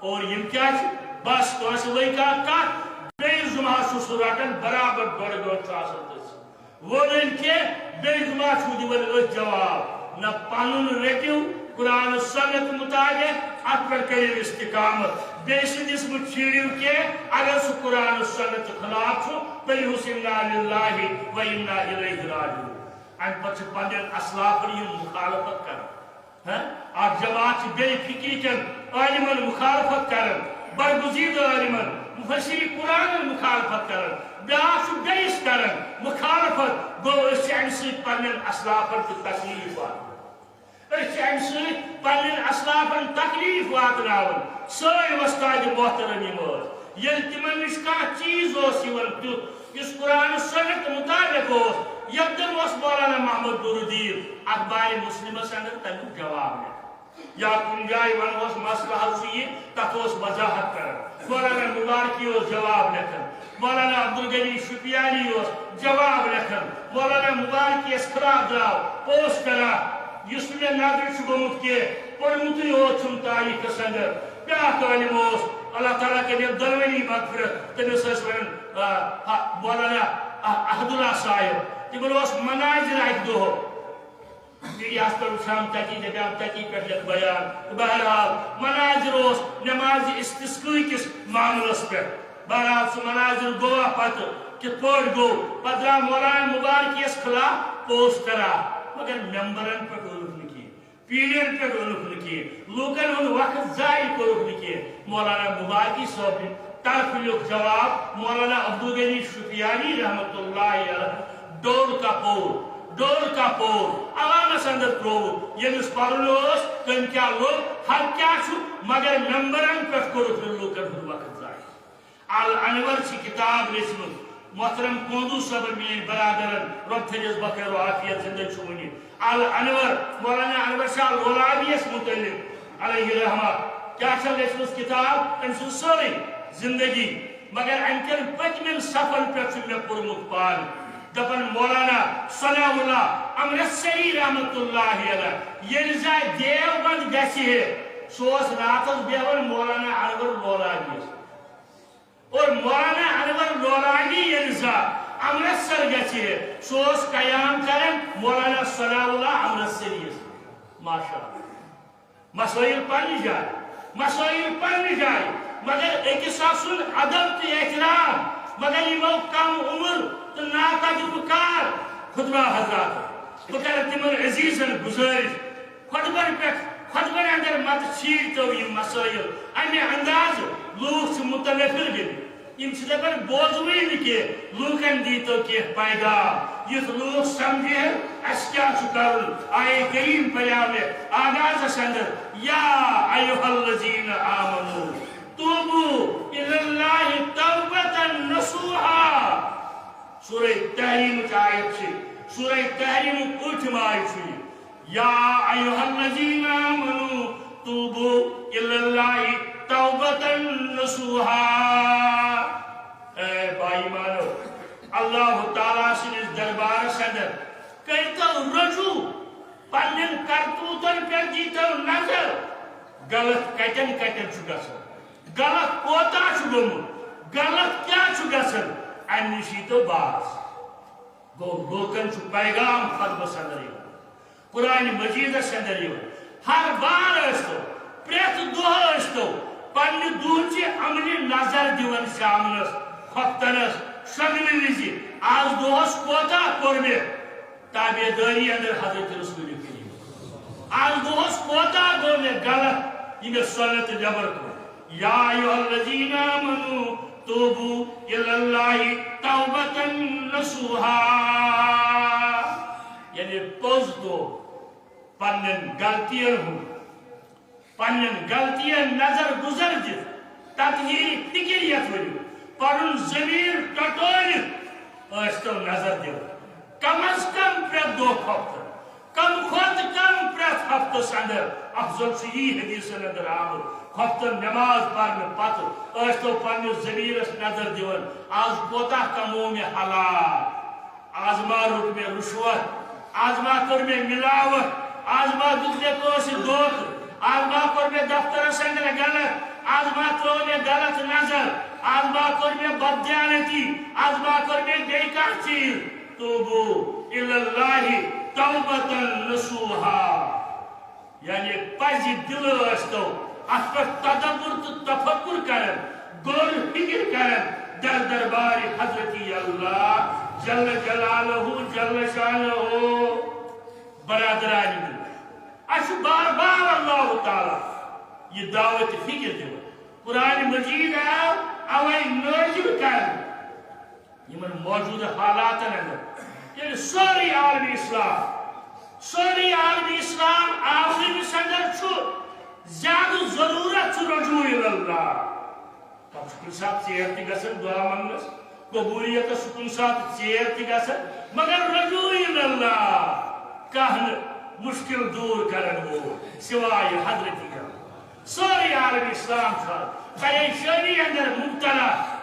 اور یِم کیٛاہ چھِ؟ بس کٲنٛسہِ لٔگۍ کانٛہہ کتھ، بیٚیہِ جمعہ چھُ سُہ رٹان، برابر ڈۄڈ گٲنٛٹہٕ چھُ آسان تٔتھۍ سۭتۍ۔ ووٚن أمۍ کینٛہہ، بیٚیہِ جمعہ چھُ دِوان أتھۍ جواب۔ نہ پنُن رٔٹِو قرآن و سنت مطابق، اتھ پٮ۪ٹھ کٔرِو استقامت۔ بیٚیہِ سٕنٛدِس مہٕ چھیڑِو کینٛہہ، اگر سُہ قرآن و سنت خلاف چھُ، پٔرِہُس انا للہ و انا الیہ راجعون۔ امہِ پتہٕ چھِ پننٮ۪ن اسلافن یِم مخالفت کران۔ ہاں؟ اکھ جماعت چھِ بے فکری کٮ۪ن عالمن مخالفت کران، برگزیدٕ عالمن، مفسرِ قرآنن مخالفت کران، بیٛاکھ چھُ بیٚیِس کران مخالفت۔ گوٚو، أسۍ چھِ امہِ سۭتۍ پننٮ۪ن اسلافن تہِ تکلیف واتان۔ أسۍ چھِ امہِ سۭتۍ پننٮ۪ن اسلافن تکلیف واتناوان۔ سٲنۍ وۄستادِ محترم یِم ٲسۍ، ییٚلہِ تِمن نِش کانٛہہ چیٖز اوس یِوان تیُتھ، یُس قرآن و سنت مطابق اوس، یکدم اوس مولانا محمد نور الدین اخبارِ مسلمس اندر تمیُک جواب لیکھان۔ یا کُنہِ جایہِ ونہوس مسلہٕ حظ چھُ یہِ، تتھ اوس وضاحت کران۔ مولانا مبارکی اوس جواب لیکھان، مولانا عبدالغنی شُپیانی اوس جواب لیکھان، مولانا مبارکی یس خلاف درٛاو پوسٹر اکھ، یُس نہٕ مےٚ نظرِ چھُ گوٚمُت کینٛہہ، پوٚرمُتٕے یوت چھُم تاریخس اندر۔ بیٛاکھ عالم اوس، اللہ تعالیٰ کٔرِنۍ دۄنوٕنی مغفرت، تٔمِس ٲسۍ ونان، آ، آ، مولانا، آ، احداللہ صاحب۔ تِمن اوس مناظر اکہِ دۄہ میٖڈیاہس پٮ۪ٹھ وٕچھان، تَتی دَپان، تَتی پٮ۪ٹھ لیکھ بیان۔ تہٕ بہرحال، مناظر اوس نمازِ استسقاء کِس معاملس پٮ۪ٹھ۔ بہرحال، سُہ مناظر گوٚوا پتہٕ، کِتھ پٲٹھۍ گوٚو؟ پتہٕ درٛاو مولانا مبارک یس خلاف پوسٹر اکھ، مگر ممبرن پٮ۪ٹھ اوٚنُکھ نہٕ کینٛہہ، پیٖڑین پٮ۪ٹھ اوٚنُکھ نہٕ کینٛہہ، لوٗکن ہُنٛد وقت ضایع کوٚرُکھ نہٕ کینٛہہ۔ مولانا مبارکی صٲبنہِ طرفہٕ لیوٚکھ جواب مولانا عبدالغنی شُپیانی رحمتہ اللہ علیہ۔ ڈوٚر کپوٗر، ڈوٚر کپوٗر عوامس اندر ترٛووُکھ۔ ییٚمِس پرُن اوس، تٔمۍ کیٛاہ لوٚگ، حق کیٛاہ چھُ، مگر ممبرن پٮ۪ٹھ کوٚرُکھ نہٕ لوٗکن ہُنٛد وقت ضایع۔ الانور چھِ کِتاب لیٚچھمٕژ، محترم کوندو صٲبن، میٲنۍ برادرن، رۄب تھٲوِنَس بخیر و عافیت، زندٕ چھُ وُنہِ۔ الانور، مولانا انور شاہ لولابی یس متعلق علیہ رحمہ، کیٛاہ چھےٚ لیٚچھمٕژ کِتاب؟ أمۍ سٕنٛز سٲرٕے زندگی۔ مگر امہِ کٮ۪ن پٔتمٮ۪ن صفن پٮ۪ٹھ چھُ مےٚ پوٚرمُت پانہٕ۔ دپان مولانا ثناء اللہ امرتسری رحمتہ اللہ علیہ ییٚلہِ زن دیوبند گژھِ ہے، سُہ اوس راتس بیہوان مولانا انور لولابی یس۔ اور مولانا انور لولابی ییٚلہِ زن امرتسر گژھِ ہے، سُہ اوس قیام کران مولانا ثناء اللہ امرتسری یس۔ ماشاء اللہ۔ مسائل پننہِ جایہِ، مسائل پننہِ جایہِ، مگر أکِس آسُن ادب تہٕ احترام، مگر یِمو کم عمر تہٕ ناتجربہٕ کار خطبہ حضرات، بہٕ کرٕ تِمن عزیزن گزٲرِش، خطبن پٮ۪ٹھ، خطبن اندر مت چھیڑتو یِم مسائل، امہِ اندازٕ لوٗکھ چھِ متنفر گٔمٕتۍ۔ یِم چھِ دَپان، بوزوٕے نہٕ کینٛہہ، لوٗکَن دیٖتو کینٛہہ پیغام، یُتھ لوٗکھ سمجھِ ہن، اَسہِ کیٛاہ چھُ کَرُن۔ آیے کریم پریاو مےٚ آغازَس اندر، یا ایھا الذین آمنو توبوا الی اللہ توبۃ نصوحا۔ سورہ تحریمٕچ آیت چھِ، سورہ تحریمُک ٲٹھِم آیت چھُ یہِ۔ یا ایھا الذین آمنو توبوا الی اللہ توبۃ نصوحا۔ اے با ایمانو، اللہ تعالیٰ سٕنٛدِس دربارس اندر کٔرۍتو رجوع، پننٮ۪ن کرتوتن پٮ۪ٹھ دیٖتو نظر، غلط کتٮ۪ن کتٮ۪ن چھُ گژھان، غلط کوتاہ چھُ گوٚمُت۔ غلط کیٛاہ چھُ گژھان؟ اَمہِ نِش یی تو باز۔ گوٚو، لوٗکن چھُ پیغام خطبس اندر یِوان، قرآن مجیدس اندر یِوان۔ ہر بار ٲسۍتو، پرٛٮ۪تھ دۄہ ٲسۍتو پننہِ دۄہچہِ عملہِ نظر دِوان شامنس، خۄفتنس، شۄنٛگنہٕ وِزِ۔ آز دۄہس کوتاہ کوٚر مےٚ تابعدٲری اندر حضرت رسول کریم؟ آز دۄہس کوتاہ گوٚو مےٚ غلط، یہِ مےٚ سۄنت نٮ۪بر کوٚر؟ یا ایھا الذین آمنوا توبوا الی اللہ توبۃ نصوحا۔ یعنی پوٚز توبہٕ، پننٮ۪ن غلطین ہُنٛد، پننٮ۪ن غلطین نظر گزر دِتھ، تطہیر فکر یتھ ؤنِو، پنُن ضمیر ٹٹٲوِتھ ٲسۍتو نظر دِوان۔ کم از کم پرٛٮ۪تھ دۄہ خۄفتن، کم کھۄتہٕ کم پرٛٮ۪تھ ہفتس اندر۔ افضل چھُ یی حدیثن اندر آمُت، خۄفتن نماز پرنہٕ پتہٕ ٲسۍتو پننِس ضمیرس نظر دِوان، آز کوتاہ کموو مےٚ حلال؟ آز ما روٚٹ مےٚ رُشوت؟ آز ما کٔر مےٚ مِلاوٹ؟ آز ما دیُت مےٚ کٲنٛسہِ دھوکہٕ؟ آز ما کوٚر مےٚ دفترس اندر غلط؟ آز ما ترٲو مےٚ غلط نظر؟ آز ما کٔر مےٚ بددیانتی؟ آز ما کٔر مےٚ بیٚیہِ کانٛہہ چیٖز؟ توبوا الی اللہ توبۃ نصوحا۔ یعنی پزِ دِلہٕ ٲسۍتو اتھ پٮ۪ٹھ تدبر تہٕ تفکر کران، غور فکر کران در دربار حضرت اللہ جل جلالہ جل شانہ۔ برادران دِل، اسہِ چھُ بار بار اللہ تعالیٰ یہِ دعوت فکر دِوان۔ قرآن مجید آو اوے نٲزِل کرنہٕ۔ یِمن موجودٕ حالاتن اندر ییٚلہِ سٲرٕے عالمِ اسلام، سٲرٕے عالمِ اسلام آورِمِس اندر چھُ، زیادٕ ضروٗرت چھُ رجوع الی اللہ۔ پتہٕ چھُ کُنہِ ساتہٕ ژیر تہِ گژھان دعا منگنس، قبولیتس چھُ کُنہِ ساتہٕ ژیر تہِ گژھان، مگر رجوع الی اللہ، کانٛہہ نہٕ مشکل دوٗر کرن وول سوائے حضرت اللہ۔ سٲرٕے عالم اسلام چھُ آز پریشٲنی اندر مبتلا۔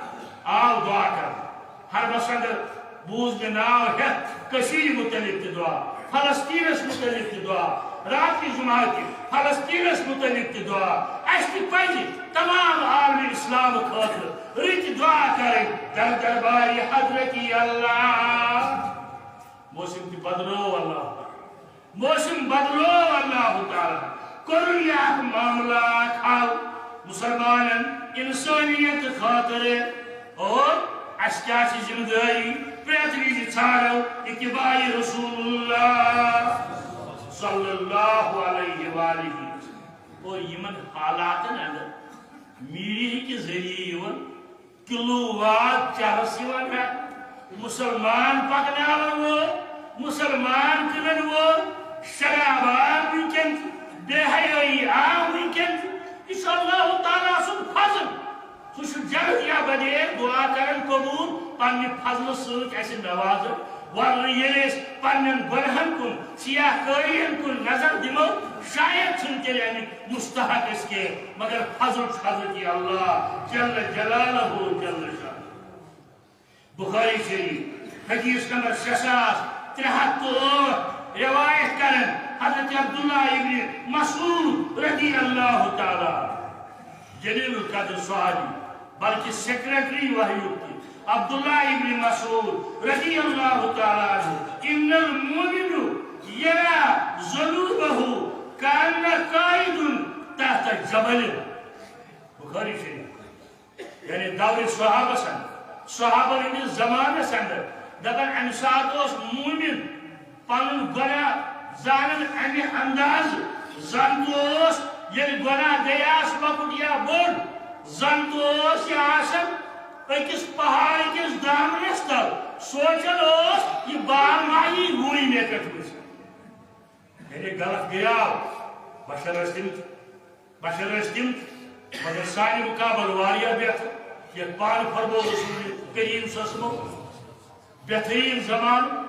آو دعا کرنہٕ۔ حرمس اندر بوٗز مےٚ ناو ہٮ۪تھ کٔشیٖرِ متعلق تہِ دعا، فلسطیٖنس متعلق تہِ دعا، راتھ کہِ جمعہ تہِ فلسطیٖنس متعلق تہِ دعا۔ اسہِ تہِ پزِ تمام عالم اسلام خٲطرٕ رٕتۍ دعا کرٕنۍ در دربارِ حضرت اللہ۔ موسم تہِ بدلو اللہ۔ موسم بدلو اللہ تعالیٰ، کوٚرُن یہِ اکھ معاملہ اکھ حل مسلمانن، انسانیت خٲطرٕ۔ اور اسہِ کیٛاہ چھِ ذمہ دٲری؟ پرٛٮ۪تھ وِزِ ژھانڈو اتباع رسول اللہ صلی اللہ علیہ وآلہ وسلم۔ اور یِمن حالاتن اندر میڈیا کہِ ذٔریعہٕ یِوان کلو واد چرس یِوان رٹنہٕ۔ مسلمان پکناون وول، مسلمان کٕنن وول، شراب عام وٕنکیٚن، بے حیٲیی عام وٕنکیٚن۔ یہِ چھُ اللہ تعالیٰ سُنٛد فضل۔ سُہ چھُ جلد یا بدیر دعا کران قبول، پننہِ فضلہٕ سۭتۍ اسہِ نوازان۔ ورنہٕ ییٚلہِ أسۍ پننٮ۪ن گۄنہن کُن، سیاہ کٲرین کُن نظر دِمو، شاید چھُنہٕ تیٚلہِ امیُک مستحق أسۍ کینٛہہ، مگر فضل چھُ حضرت اللہ جل جلالہ جل شانہ۔ بخاری شریف، حدیث نمبر شےٚ ساس ترٛےٚ ہتھ تہٕ ٲٹھ، روایت کرن حضرت عبداللہ ابن مسعود رضی اللہ تعالیٰ عنہ۔ جلیل القدر صحابی، بلکہ سیکرٹری وحیُک تہِ، عبداللہ ابن مسعود رضی اللہ تعالیٰ عنہ، ان المؤمن یری ذنوبہ کأن قائد تحت جبل۔ بخاری شریف۔ یعنی دورِ صحابس اندر، صحابن ہٕنٛدِس زمانس اندر، دپان امہِ ساتہٕ اوس مومن پنُن گۄناہ زانان امہِ اندازٕ، زن تہِ اوس ییٚلہِ گۄناہ گٔیاس لۄکُٹ یا بوٚڑ، زن تہِ اوس یہِ آسان أکِس پہاڑ کِس دامنس تل، سونچان اوس یہِ بار ما یی وُنۍ مےٚ پٮ۪ٹھ وٕچھنہٕ۔ یعنی غلط گٔیاو، بشر ٲسۍ تِم، بشر ٲسۍ تِم، مگر سانہِ مقابل واریاہ بہتر۔ یتھ پانہٕ فرموو رسول کریم صلی اللہ علیہ وسلمو، بہترین زمانہٕ،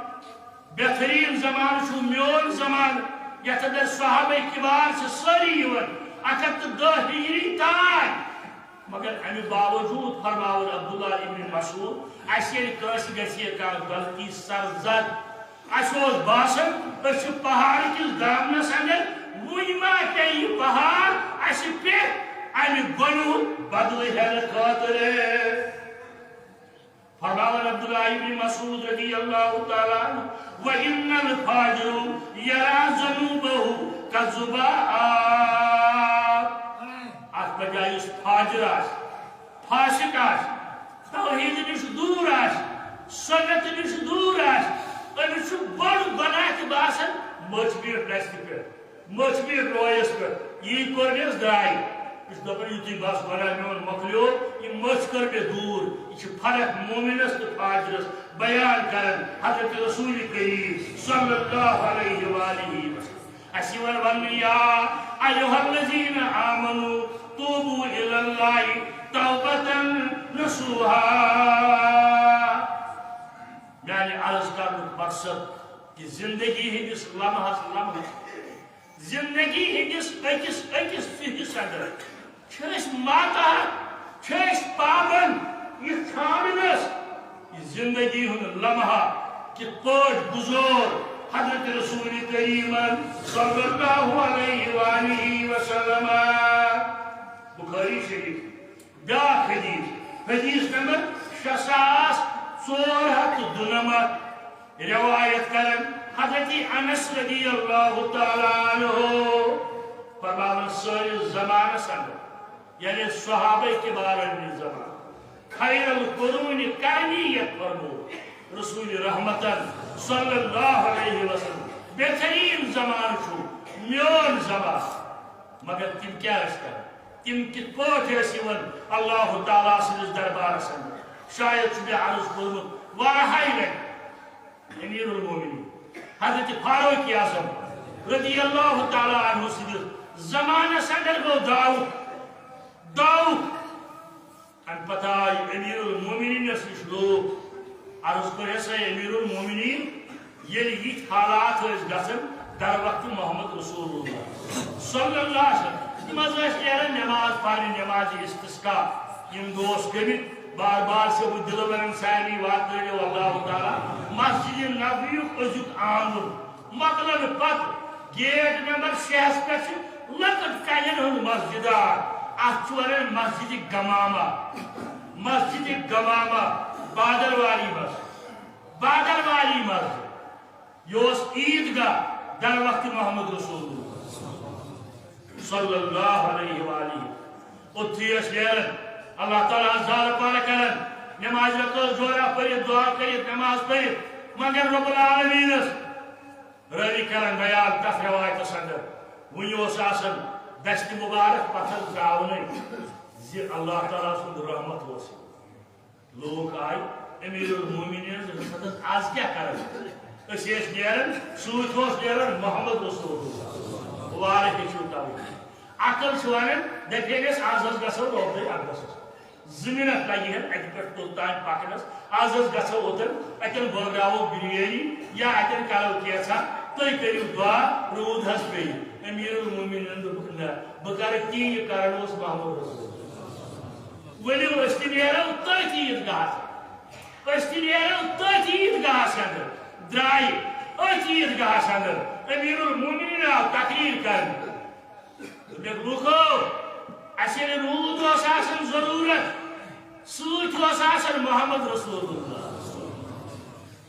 بہترین زمانہٕ چھُ میون زمانہٕ، یتھ اندر صحابہ کبار چھِ سٲری یِوان، اکھ ہتھ تہٕ دہ ہجری تام۔ مگر امہِ باوجود فرماوان عبداللہ ابن مسعود، اسہِ ییٚلہِ کٲنٛسہِ گژھِ ہے کانٛہہ غلطی سرزد، اسہِ اوس باسان، أسۍ چھِ پہاڑ کِس دامنس اندر، وُنہِ ما پیٚیہِ یہِ پہاڑ اسہِ پٮ۪ٹھ امہِ گۄنہُک بدلہٕ ہٮ۪نہٕ خٲطرٕ۔ فرماوان عبداللہ ابن مسعود رضی اللہ تعالیٰ عنہ، وَإِنَّ الْفَاجِرَ يَرَى ذُنُوبَهُ كَالظُّبَاءِ۔ اتھ بجایہِ یُس فاجر آسہِ، فاسق آسہِ، توحید نِش دوٗر آسہِ، سنت نِش دوٗر آسہِ، أمِس چھُ بوٚڑ گۄناہ تہِ باسان مٔچھ بیٖٹھ نستہِ پٮ۪ٹھ۔ مٔچھ بیٖٹھ رویس پٮ۪ٹھ، یی کوٚر مےٚ أسۍ درٛاے۔ یہِ چھُ دَپان، یُتھُے بس گۄناہ میون مۄکلیو، یہِ مٔچھ کٔر مےٚ دوٗر۔ یہِ چھِ فرق مومنس تہٕ فاجرس بیان کران حضرت رسول کریم صلی اللہ علیہ وآلہ وسلم۔ اَسہِ یِوان وننہٕ، یا ایھا الذین آمنوا توبوا الی اللہ توبۃ نصوحا۔ میانہِ عرض کرنُک مقصد کہِ زندگی ہٕنٛدِس لمحس لمحس، زندگی ہٕنٛدِس أکِس أکِس پھِرِس اندر چھِ أسۍ ماتحت، چھِ أسۍ پابند یہِ ژھانڈنس، یہِ زندگی ہُنٛد لمحہ کِتھ پٲٹھۍ گُزور حضرت رسول کریمن صلی اللہ علیہ وآلہ وسلم۔ بخاری شریف۔ بیاکھ حدیث، حدیث نمبر شےٚ ساس ژور ہتھ تہٕ دُنمتھ، روایت کرن حضرت انس رضی اللہ تعالیٰ عنہ، فرماوان سٲنِس زمانس اندر، یعنی صحابہ کبارن ہٕنٛدِ زمانہٕ، خیر القرون قرنی یتھ فرمو رسول رحمتن صلی اللہ علیہ وسلم، بہترین زمانہٕ چھُ میون زمانہٕ۔ مگر تِم کیٛاہ ٲسۍ کران؟ تِم کِتھ پٲٹھۍ ٲسۍ یِوان اللہ تعالیٰ سٕنٛدِس دربارس اندر؟ شاید چھُ مےٚ عرض کوٚرمُت واریاہہِ لٹہِ۔ امیر المومنین حضرت فاروق اعظم رضی اللہ تعالیٰ عنہ سٕنٛدِس زمانس اندر گوٚو داؤک، داؤک۔ امہِ پتہٕ آے امیر المومنینس نِش لوٗکھ، عرض کوٚرہس، اے امیر المومنین، ییٚلہِ یِتھۍ حالات ٲسۍ گژھان در وقت محمد رسول اللہ صلی اللہ علیہ وسلم، تِم حظ ٲسۍ نیران نماز پرنہِ، نماز استسقا۔ یِم دوس گٔمٕتۍ، بار بار چھُس بہٕ دِلہٕ ونان، سارنٕے واتنٲیِو اللہ تعالیٰ مسجد نبویُک أزیُک آنگُن۔ مۄکلن پتہٕ گیٹ نمبر شےٚ ہس پٮ۪ٹھ چھِ لۄکٕٹ کنٮ۪ن ہُنٛد مسجد اکھ۔ اتھ چھِ ونان مسجد گمامہ۔ مسجد گمامہ، بادل والی مسجد۔ بادل والی مسجد۔ یہِ اوس عیٖدگاہ در وقت محمد رسول اللہ صلی اللہ علیہ وآلہ۔ اوٚتتھٕے ٲسۍ نیران، اللہ تعالیٰ ہس زارٕ پارٕ کران، نماز رکعت جورا پٔرِتھ، دعا کٔرِتھ، نماز پٔرِتھ، مگر رب العالمینس رٲوی کران بیان تتھ روایتس اندر، وُنہِ اوس آسان دستِ مبارک پتھر تراونٕے زِ اللہ تعالیٰ سُنٛد رحمت اوس۔ لوٗکھ آے امیر المومنینس دوٚپُکھ، "از کیٛاہ کرو؟ أسۍ ٲسۍ نیران، سۭتۍ اوس نیران محمد رسول اللہ۔ وارٕ ہیٚچھِو توحید۔" عقل چھِ ونان، دپے أسۍ، "از حظ گژھو روضے اقدسس۔" زٕ منٹ لگہِ ہن اتہِ پٮ۪ٹھ توٚت تام پکنس۔ از حظ گژھو اوتن، اتٮ۪ن بٲگراوو بریانی یا اتٮ۪ن کرو کینٛژھا، تُہۍ کٔرِو دعا، روٗد حظ پیٚیہِ۔ امیر المومنین دوٚپُکھ، "نہ، بہٕ کرٕ تی، یہِ کرن اوس محمد رسول۔ ؤلِو أسۍ تہِ نیرو تٔتھۍ عیٖدگاہس، أسۍ تہِ نیرو تٔتھۍ عیٖدگاہس اندر۔" درٛاے أتھۍ عیٖدگاہس اندر، امیر المومنین آو تقریر کرنہِ۔ دوٚپُکھ، لوٗکو، اَسہِ ییٚلہِ روٗد اوس آسان ضروٗرت، سۭتۍ اوس آسان محمد رسول اللہ،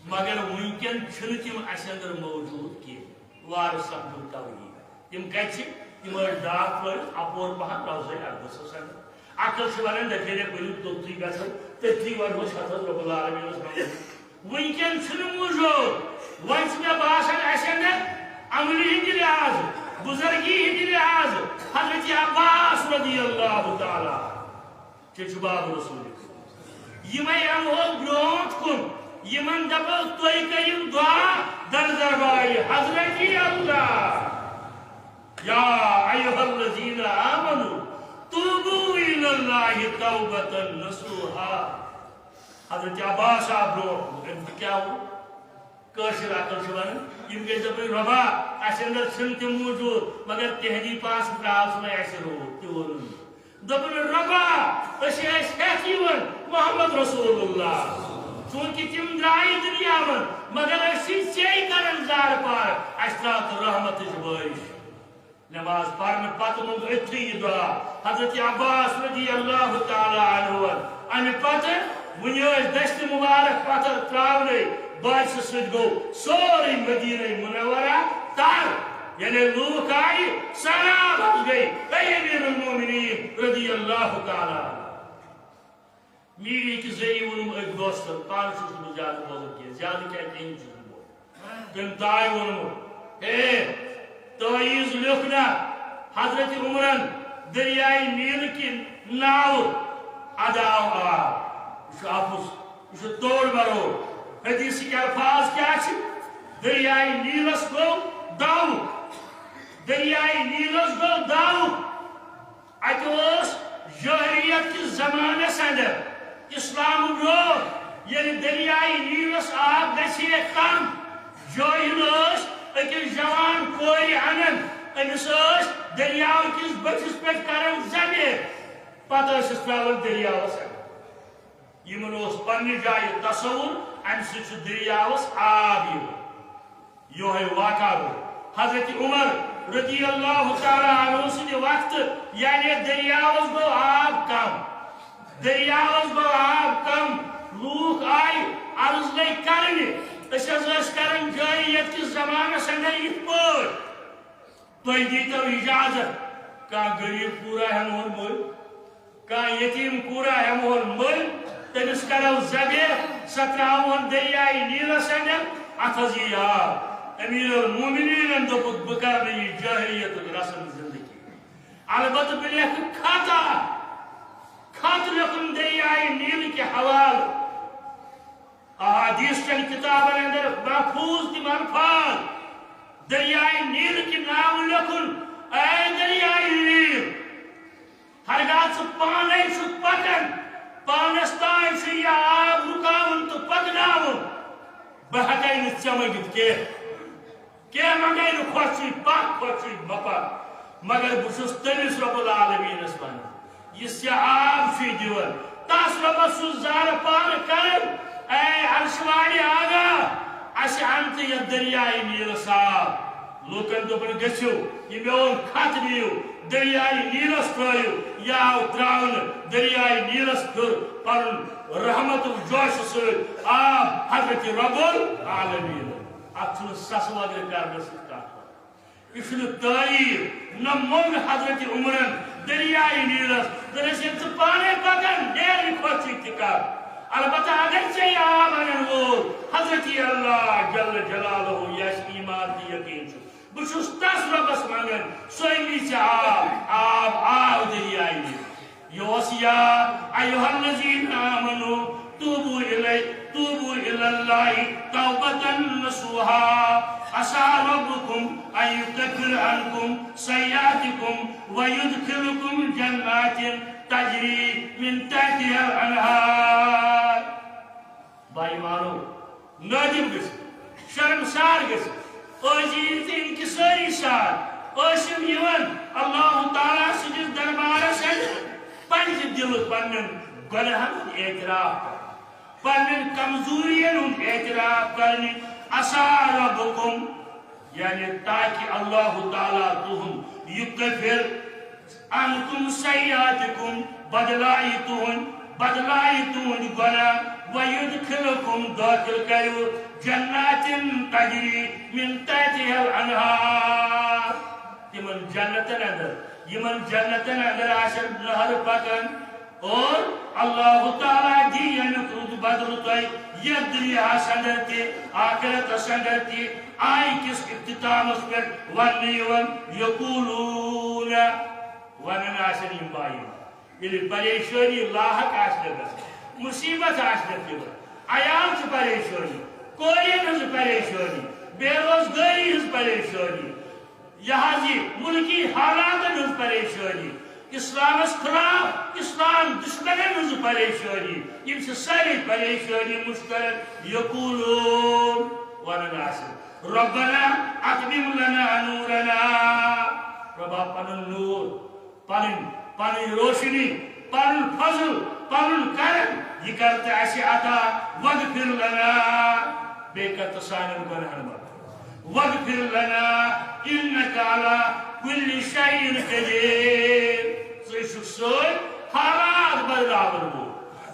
مگر وٕنکٮ۪ن چھِنہٕ تِم اَسہِ اندر موجود کینٛہہ۔ وارٕ سپدُن توحید۔ تِم کَتہِ چھِ؟ تِم ٲسۍ ڈاکھ لٲرِتھ اَپور پَہَن روضے اقدسس اندر۔ عقل چھِ وَنان، دَپہِ ہے، ؤلِو توٚتُے گژھو، تٔتھی وَنہوس ہتس رب العالمینس منٛگو۔ وٕنکٮ۪ن چھُنہٕ موٗجوٗد۔ وۄنۍ چھُ مےٚ باسان، اَسہِ اندر عملہِ ہٕنٛدِ لحاظہٕ، بُزرگی ہٕنٛدِ لحاظہٕ حضرت عباس رضی اللہ تعالیٰ، ژےٚ چھُ باب رسول۔ یِمے اَنہوکھ برونٛٹھ کُن، یِمن دَپو، تُہۍ کٔرِو دعا در دربارِ حضرت اللہ۔ یا ایھا الذین آمنوا توبوا الی اللہ توبۃ نصوحا۔ حضرت عباس آو برونٛٹھ کُن، أمۍ تہِ کیٛاہ ووٚن؟ کٲشِر عقل چھِ وَنان، یِم گٔے دَپٕنۍ، "رۄبا، اَسہِ اَندَر چھِنہٕ تِم موٗجوٗد، مگر تِہِنٛدی پاسہٕ درٛاو ژٕ وۄنۍ اَسہِ روٗد، تہِ ووٚنُن۔" دوٚپُن، "رۄبا، أسۍ ٲسۍ ہٮ۪تھ یِوان محمد رسول اللہ، چوٗنٛکہِ تِم درٛایہِ دُنیا منٛز، مگر أسۍ چھِ ژےٚ کران زارٕ پار، اَسہِ ترٛاو تہٕ رحمتٕچ بٲرِش۔" نماز پرنہٕ پتہٕ موٚنگ أتھی یہِ دعا۔ حضرت عباس رضی اللہ تعالیٰ عنہ وَن، اَمہِ پتہٕ وُنہِ ٲسۍ دٔستہِ مُبارک پتھر ترٛاونَے، بارشہِ سۭتۍ گوٚو سورُے مدینہ منورہ تر۔ ییٚلہِ لوٗکھ آیہِ، سہلاب حظ گٔے، اے امیر المومنین رضی اللہ تعالیٰ عنہ۔ میٖڈیا کہِ ذٔریعہٕ ووٚنُم أکۍ دوستن، پانہٕ چھُس نہٕ بہٕ زیادٕ بولان کینٛہہ، زیادٕ کیٛاہ کِہیٖنۍ چھُس نہٕ بولان۔ تٔمۍ تام ووٚنمُت، ہے، تعویٖذ لیوٚکھ نا حضرت عمرن دٔریاے نیٖلہٕ کہِ ناوٕ، اَدٕ آو آب۔ یہِ چھُ اَپُز، یہِ چھُ توڑ مروڑ۔ حدیثٕکۍ الفاظ کیٛاہ چھِ؟ دٔریاے نیٖلس گوٚو داوُک، دٔریاے نیٖلس گوٚو داوُک۔ اتہِ اوس جاہلیت کِس زمانس اندر، اسلام برونٛہہ، ییٚلہِ دٔریاے نیٖلس آب گژھِ ہے کم، جٲہِل ٲسۍ أکِس جوان کورِ انان، أمِس ٲسۍ دٔریاو کِس بٔٹھِس پٮ۪ٹھ کران ذبح، پتہٕ ٲسِس ترٛاوان دٔریاوس اندر۔ یِمن اوس پننہِ جایہِ تصور، امہِ سۭتۍ چھُ دٔریاوس آب یِوان۔ یِہوٚے واقعہ گوٚو حضرت عمر رضی اللہ تعالیٰ عنہ سٕنٛدِ وقتہٕ، یعنی دٔریاوس گوٚو آب کم۔ دٔریاوس گوٚو آب کم۔ لوٗکھ آیہِ، عرض لٔگۍ کرنہِ، أسۍ حظ ٲسۍ کران جاہلیت کِس زمانس اندر یِتھ پٲٹھۍ۔ تُہۍ دیٖتو اجازت، کانٛہہ غریٖب کوٗرا ہٮ۪مہون مٔلۍ، کانٛہہ یتیٖم کوٗرا ہٮ۪مہون مٔلۍ، تٔمِس کرو ذبح، سۄ ترٛاوہون دٔریاے نیٖلس اندر، اتھ حظ یی آب۔ امیر المومنینن دوٚپُکھ، بہٕ کرٕ نہٕ یہِ جٲہلیتُک رسم زندگی۔ البتہٕ بہٕ لیکھٕ خط اکھ، خط لیوٚکھُن دٔریاے نیٖلہٕ کہِ حوالہٕ۔ احادیث چن کتابن اندر محفوظ تِم الفاظ، دریائے نیل کہِ ناوٕ لیکھُن، اے دریائے نیل، ہرگاہ ژٕ پانے چھُکھ پکان، پانس تام چھُ یہِ آب رُکاوُن تہٕ پکناوُن، بہٕ ہٮ۪کے نہٕ ژےٚ مٔنگِتھ کینٛہہ۔ کینٛہہ منگے نہٕ، خۄش چھُے پکھ، خۄش چھُے مہ پکھ، مگر بہٕ چھُس تٔمِس رب العالمینس ونان، یُس ژےٚ آب چھُے دِوان، تس رۄبس چھُس زارٕ پارٕ کران، اے عرش والہِ آغا، اسہِ ان تہٕ یتھ دریائے نیلس آب۔ لوٗکن دوٚپُن، گٔژھِو، یہِ میون خط نِیِو، دریائے نیلس ترٲیِو۔ یہِ آو تراونہٕ، دریائے نیلس پھیوٚر پنُن رحمتُک جوشہٕ سۭتۍ آب حضرت رب العالمین۔ اتھ چھُنہٕ سسہٕ وغٲرٕ کرنہٕ سۭتۍ کانٛہہ فرق۔ یہِ چھُنہٕ تعریٖف، نہ موٚنگ حضرت عمرن دریائے نیلس، دوٚپنس، ییٚلہِ ژٕ پانے پکان، نیرٕ خۄشی تہِ کر۔ البتہ اگر ژےٚ یہِ آب انن وول حضرت اللہ جل جلالہ، یس ایمان تہٕ یقین چھُ، بہٕ چھُس تس رۄبس منگان، سُہ أنۍ ژےٚ آب، آب آو دریائے نیل۔ یہِ اوس یا ایھا الذین آمنوا توبوا الی، توبوا الی اللہ توبة نصوحا، عسى ربكم ان يكفر عنكم سيئاتكم ويدخلكم جنات تجري من تحتها الانهار۔ بھائی مانو، نادم گٔژھِو، شرمسار گٔژھِو، عٲجزی تہٕ انکسٲری سان ٲسِو یِوان اللہ تعالیٰ سٕنٛدِس دربارس اندر پننہِ دِلہٕ پننٮ۪ن گۄناہن ہُنٛد اعتراف کرنہِ، پننٮ۪ن کمزوریَن ہُنٛد اعتراف کرنہِ۔ عسى ربكم، یعنی تاکہ اللہ تعالیٰ تُہُنٛد یہِ کفر عنکم سیئاتکم، بدلایہِ تُہُنٛد، بدلایہِ تُہُنٛد گۄناہ، ویدخلکم، دٲخل کٔرِو، جنات تجری من تحتها الانہار، تِمن جنتن اندر، یِمن جنتن اندر آسن نہر پکان، اور اللہ تعالیٰ دی ییٚمیُک رُت بدلہٕ تۄہہِ یتھ دُنیاہس اندر تہِ، آخرتس اندر تہِ۔ آیہِ کِس اختتامس پٮ۪ٹھ وننہٕ یِوان، یقولون، ونان آسن یِم بایہِ، ییٚلہِ پریشٲنی لاحق آسہِ نہ گژھان، مصیبت آسہِ نہ یِوان، عیال چھِ پریشٲنی، کورٮ۪ن ہٕنٛز پریشٲنی، بے روزگٲری ہٕنٛز پریشٲنی، یہِ حظ یہِ مُلکی حالاتن ہٕنٛز پریشٲنی، اسلامس خلاف اسلام دشمنن ہٕنٛز پریشٲنی، یِم چھِ سٲری پریشٲنی مشترک۔ یقولون، ونان آسن، ربنا اتمم لنا نورنا، ربا پنُن نور، پنٕنۍ، پنٕنۍ روشنی، پنُن فضل، پنُن کرم، یہِ کر تہٕ اسہِ عطا، واغفر لنا، بیٚیہِ کر تہٕ سانٮ۪ن گۄناہن مغفرت۔ واغفر لنا انک علی کل شیء قدیر۔ ژٕ چھُکھ سٲنۍ حالات بدلاون وول۔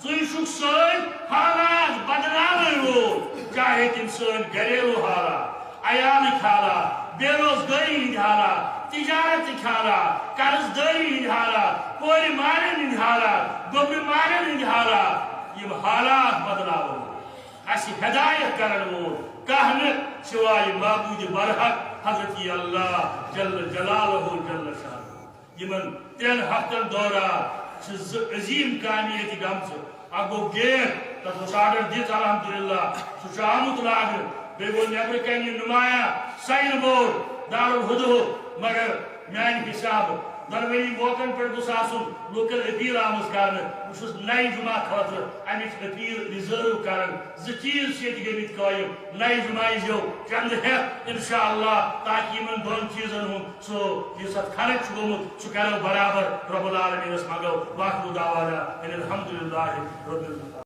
تُہۍ چھُکھ سٲنۍ حالات بدلاوَن وول، چاہے تِم سٲنۍ گھریلو حالات، عیالٕکۍ حالات، بے روزگٲری ہٕنٛدۍ حالات، تجارتٕکۍ حالات، قرض دٲری ہٕنٛدۍ حالات، کورِ مالٮ۪ن ہٕنٛدۍ حالات، گوٚبرِ مالٮ۪ن ہٕنٛدۍ حالات، یِم حالات بدلاوَن وول، اَسہِ ہدایت کرن وول کانٛہہ نہٕ سوائے معبود برحق حضرت اللہ جل جلالہ جل شانہ۔ یِمن ترٛٮ۪ن ہفتن دوران چھِ زٕ عظیٖم کامہِ ییٚتہِ گٔمژٕ۔ اکھ گوٚو گیٹ، تتھ اوس آرڈر دِتھ الحمدللہ، سُہ چھُ آمُت لاگنہٕ۔ بیٚیہِ گوٚو نٮ۪برٕ کنہِ یہِ نمایاں ساین بورڈ دارالہدہد، مگر میانہِ حسابہٕ دۄنوٕنی موقعن پٮ۪ٹھ گوٚژھ آسُن لوکل اپیل آمٕژ کرنہٕ۔ بہٕ چھُس نَیہِ جمعہ خٲطرٕ امِچ اپیل ریزرو کران۔ زٕ چیٖز چھِ ییٚتہِ گٔمٕتۍ قٲیِم، نَیہِ جمعہ ییٖزیو چندٕ ہٮ۪تھ انشاءاللہ، تاکہِ یِمن دۄن چیٖزن ہُنٛد سُہ یُس اتھ خرچ چھُ گوٚمُت، سُہ کرو برابر۔ رب العالمینس منگو، واخر دعوانا ان الحمد للہ رب العالمین۔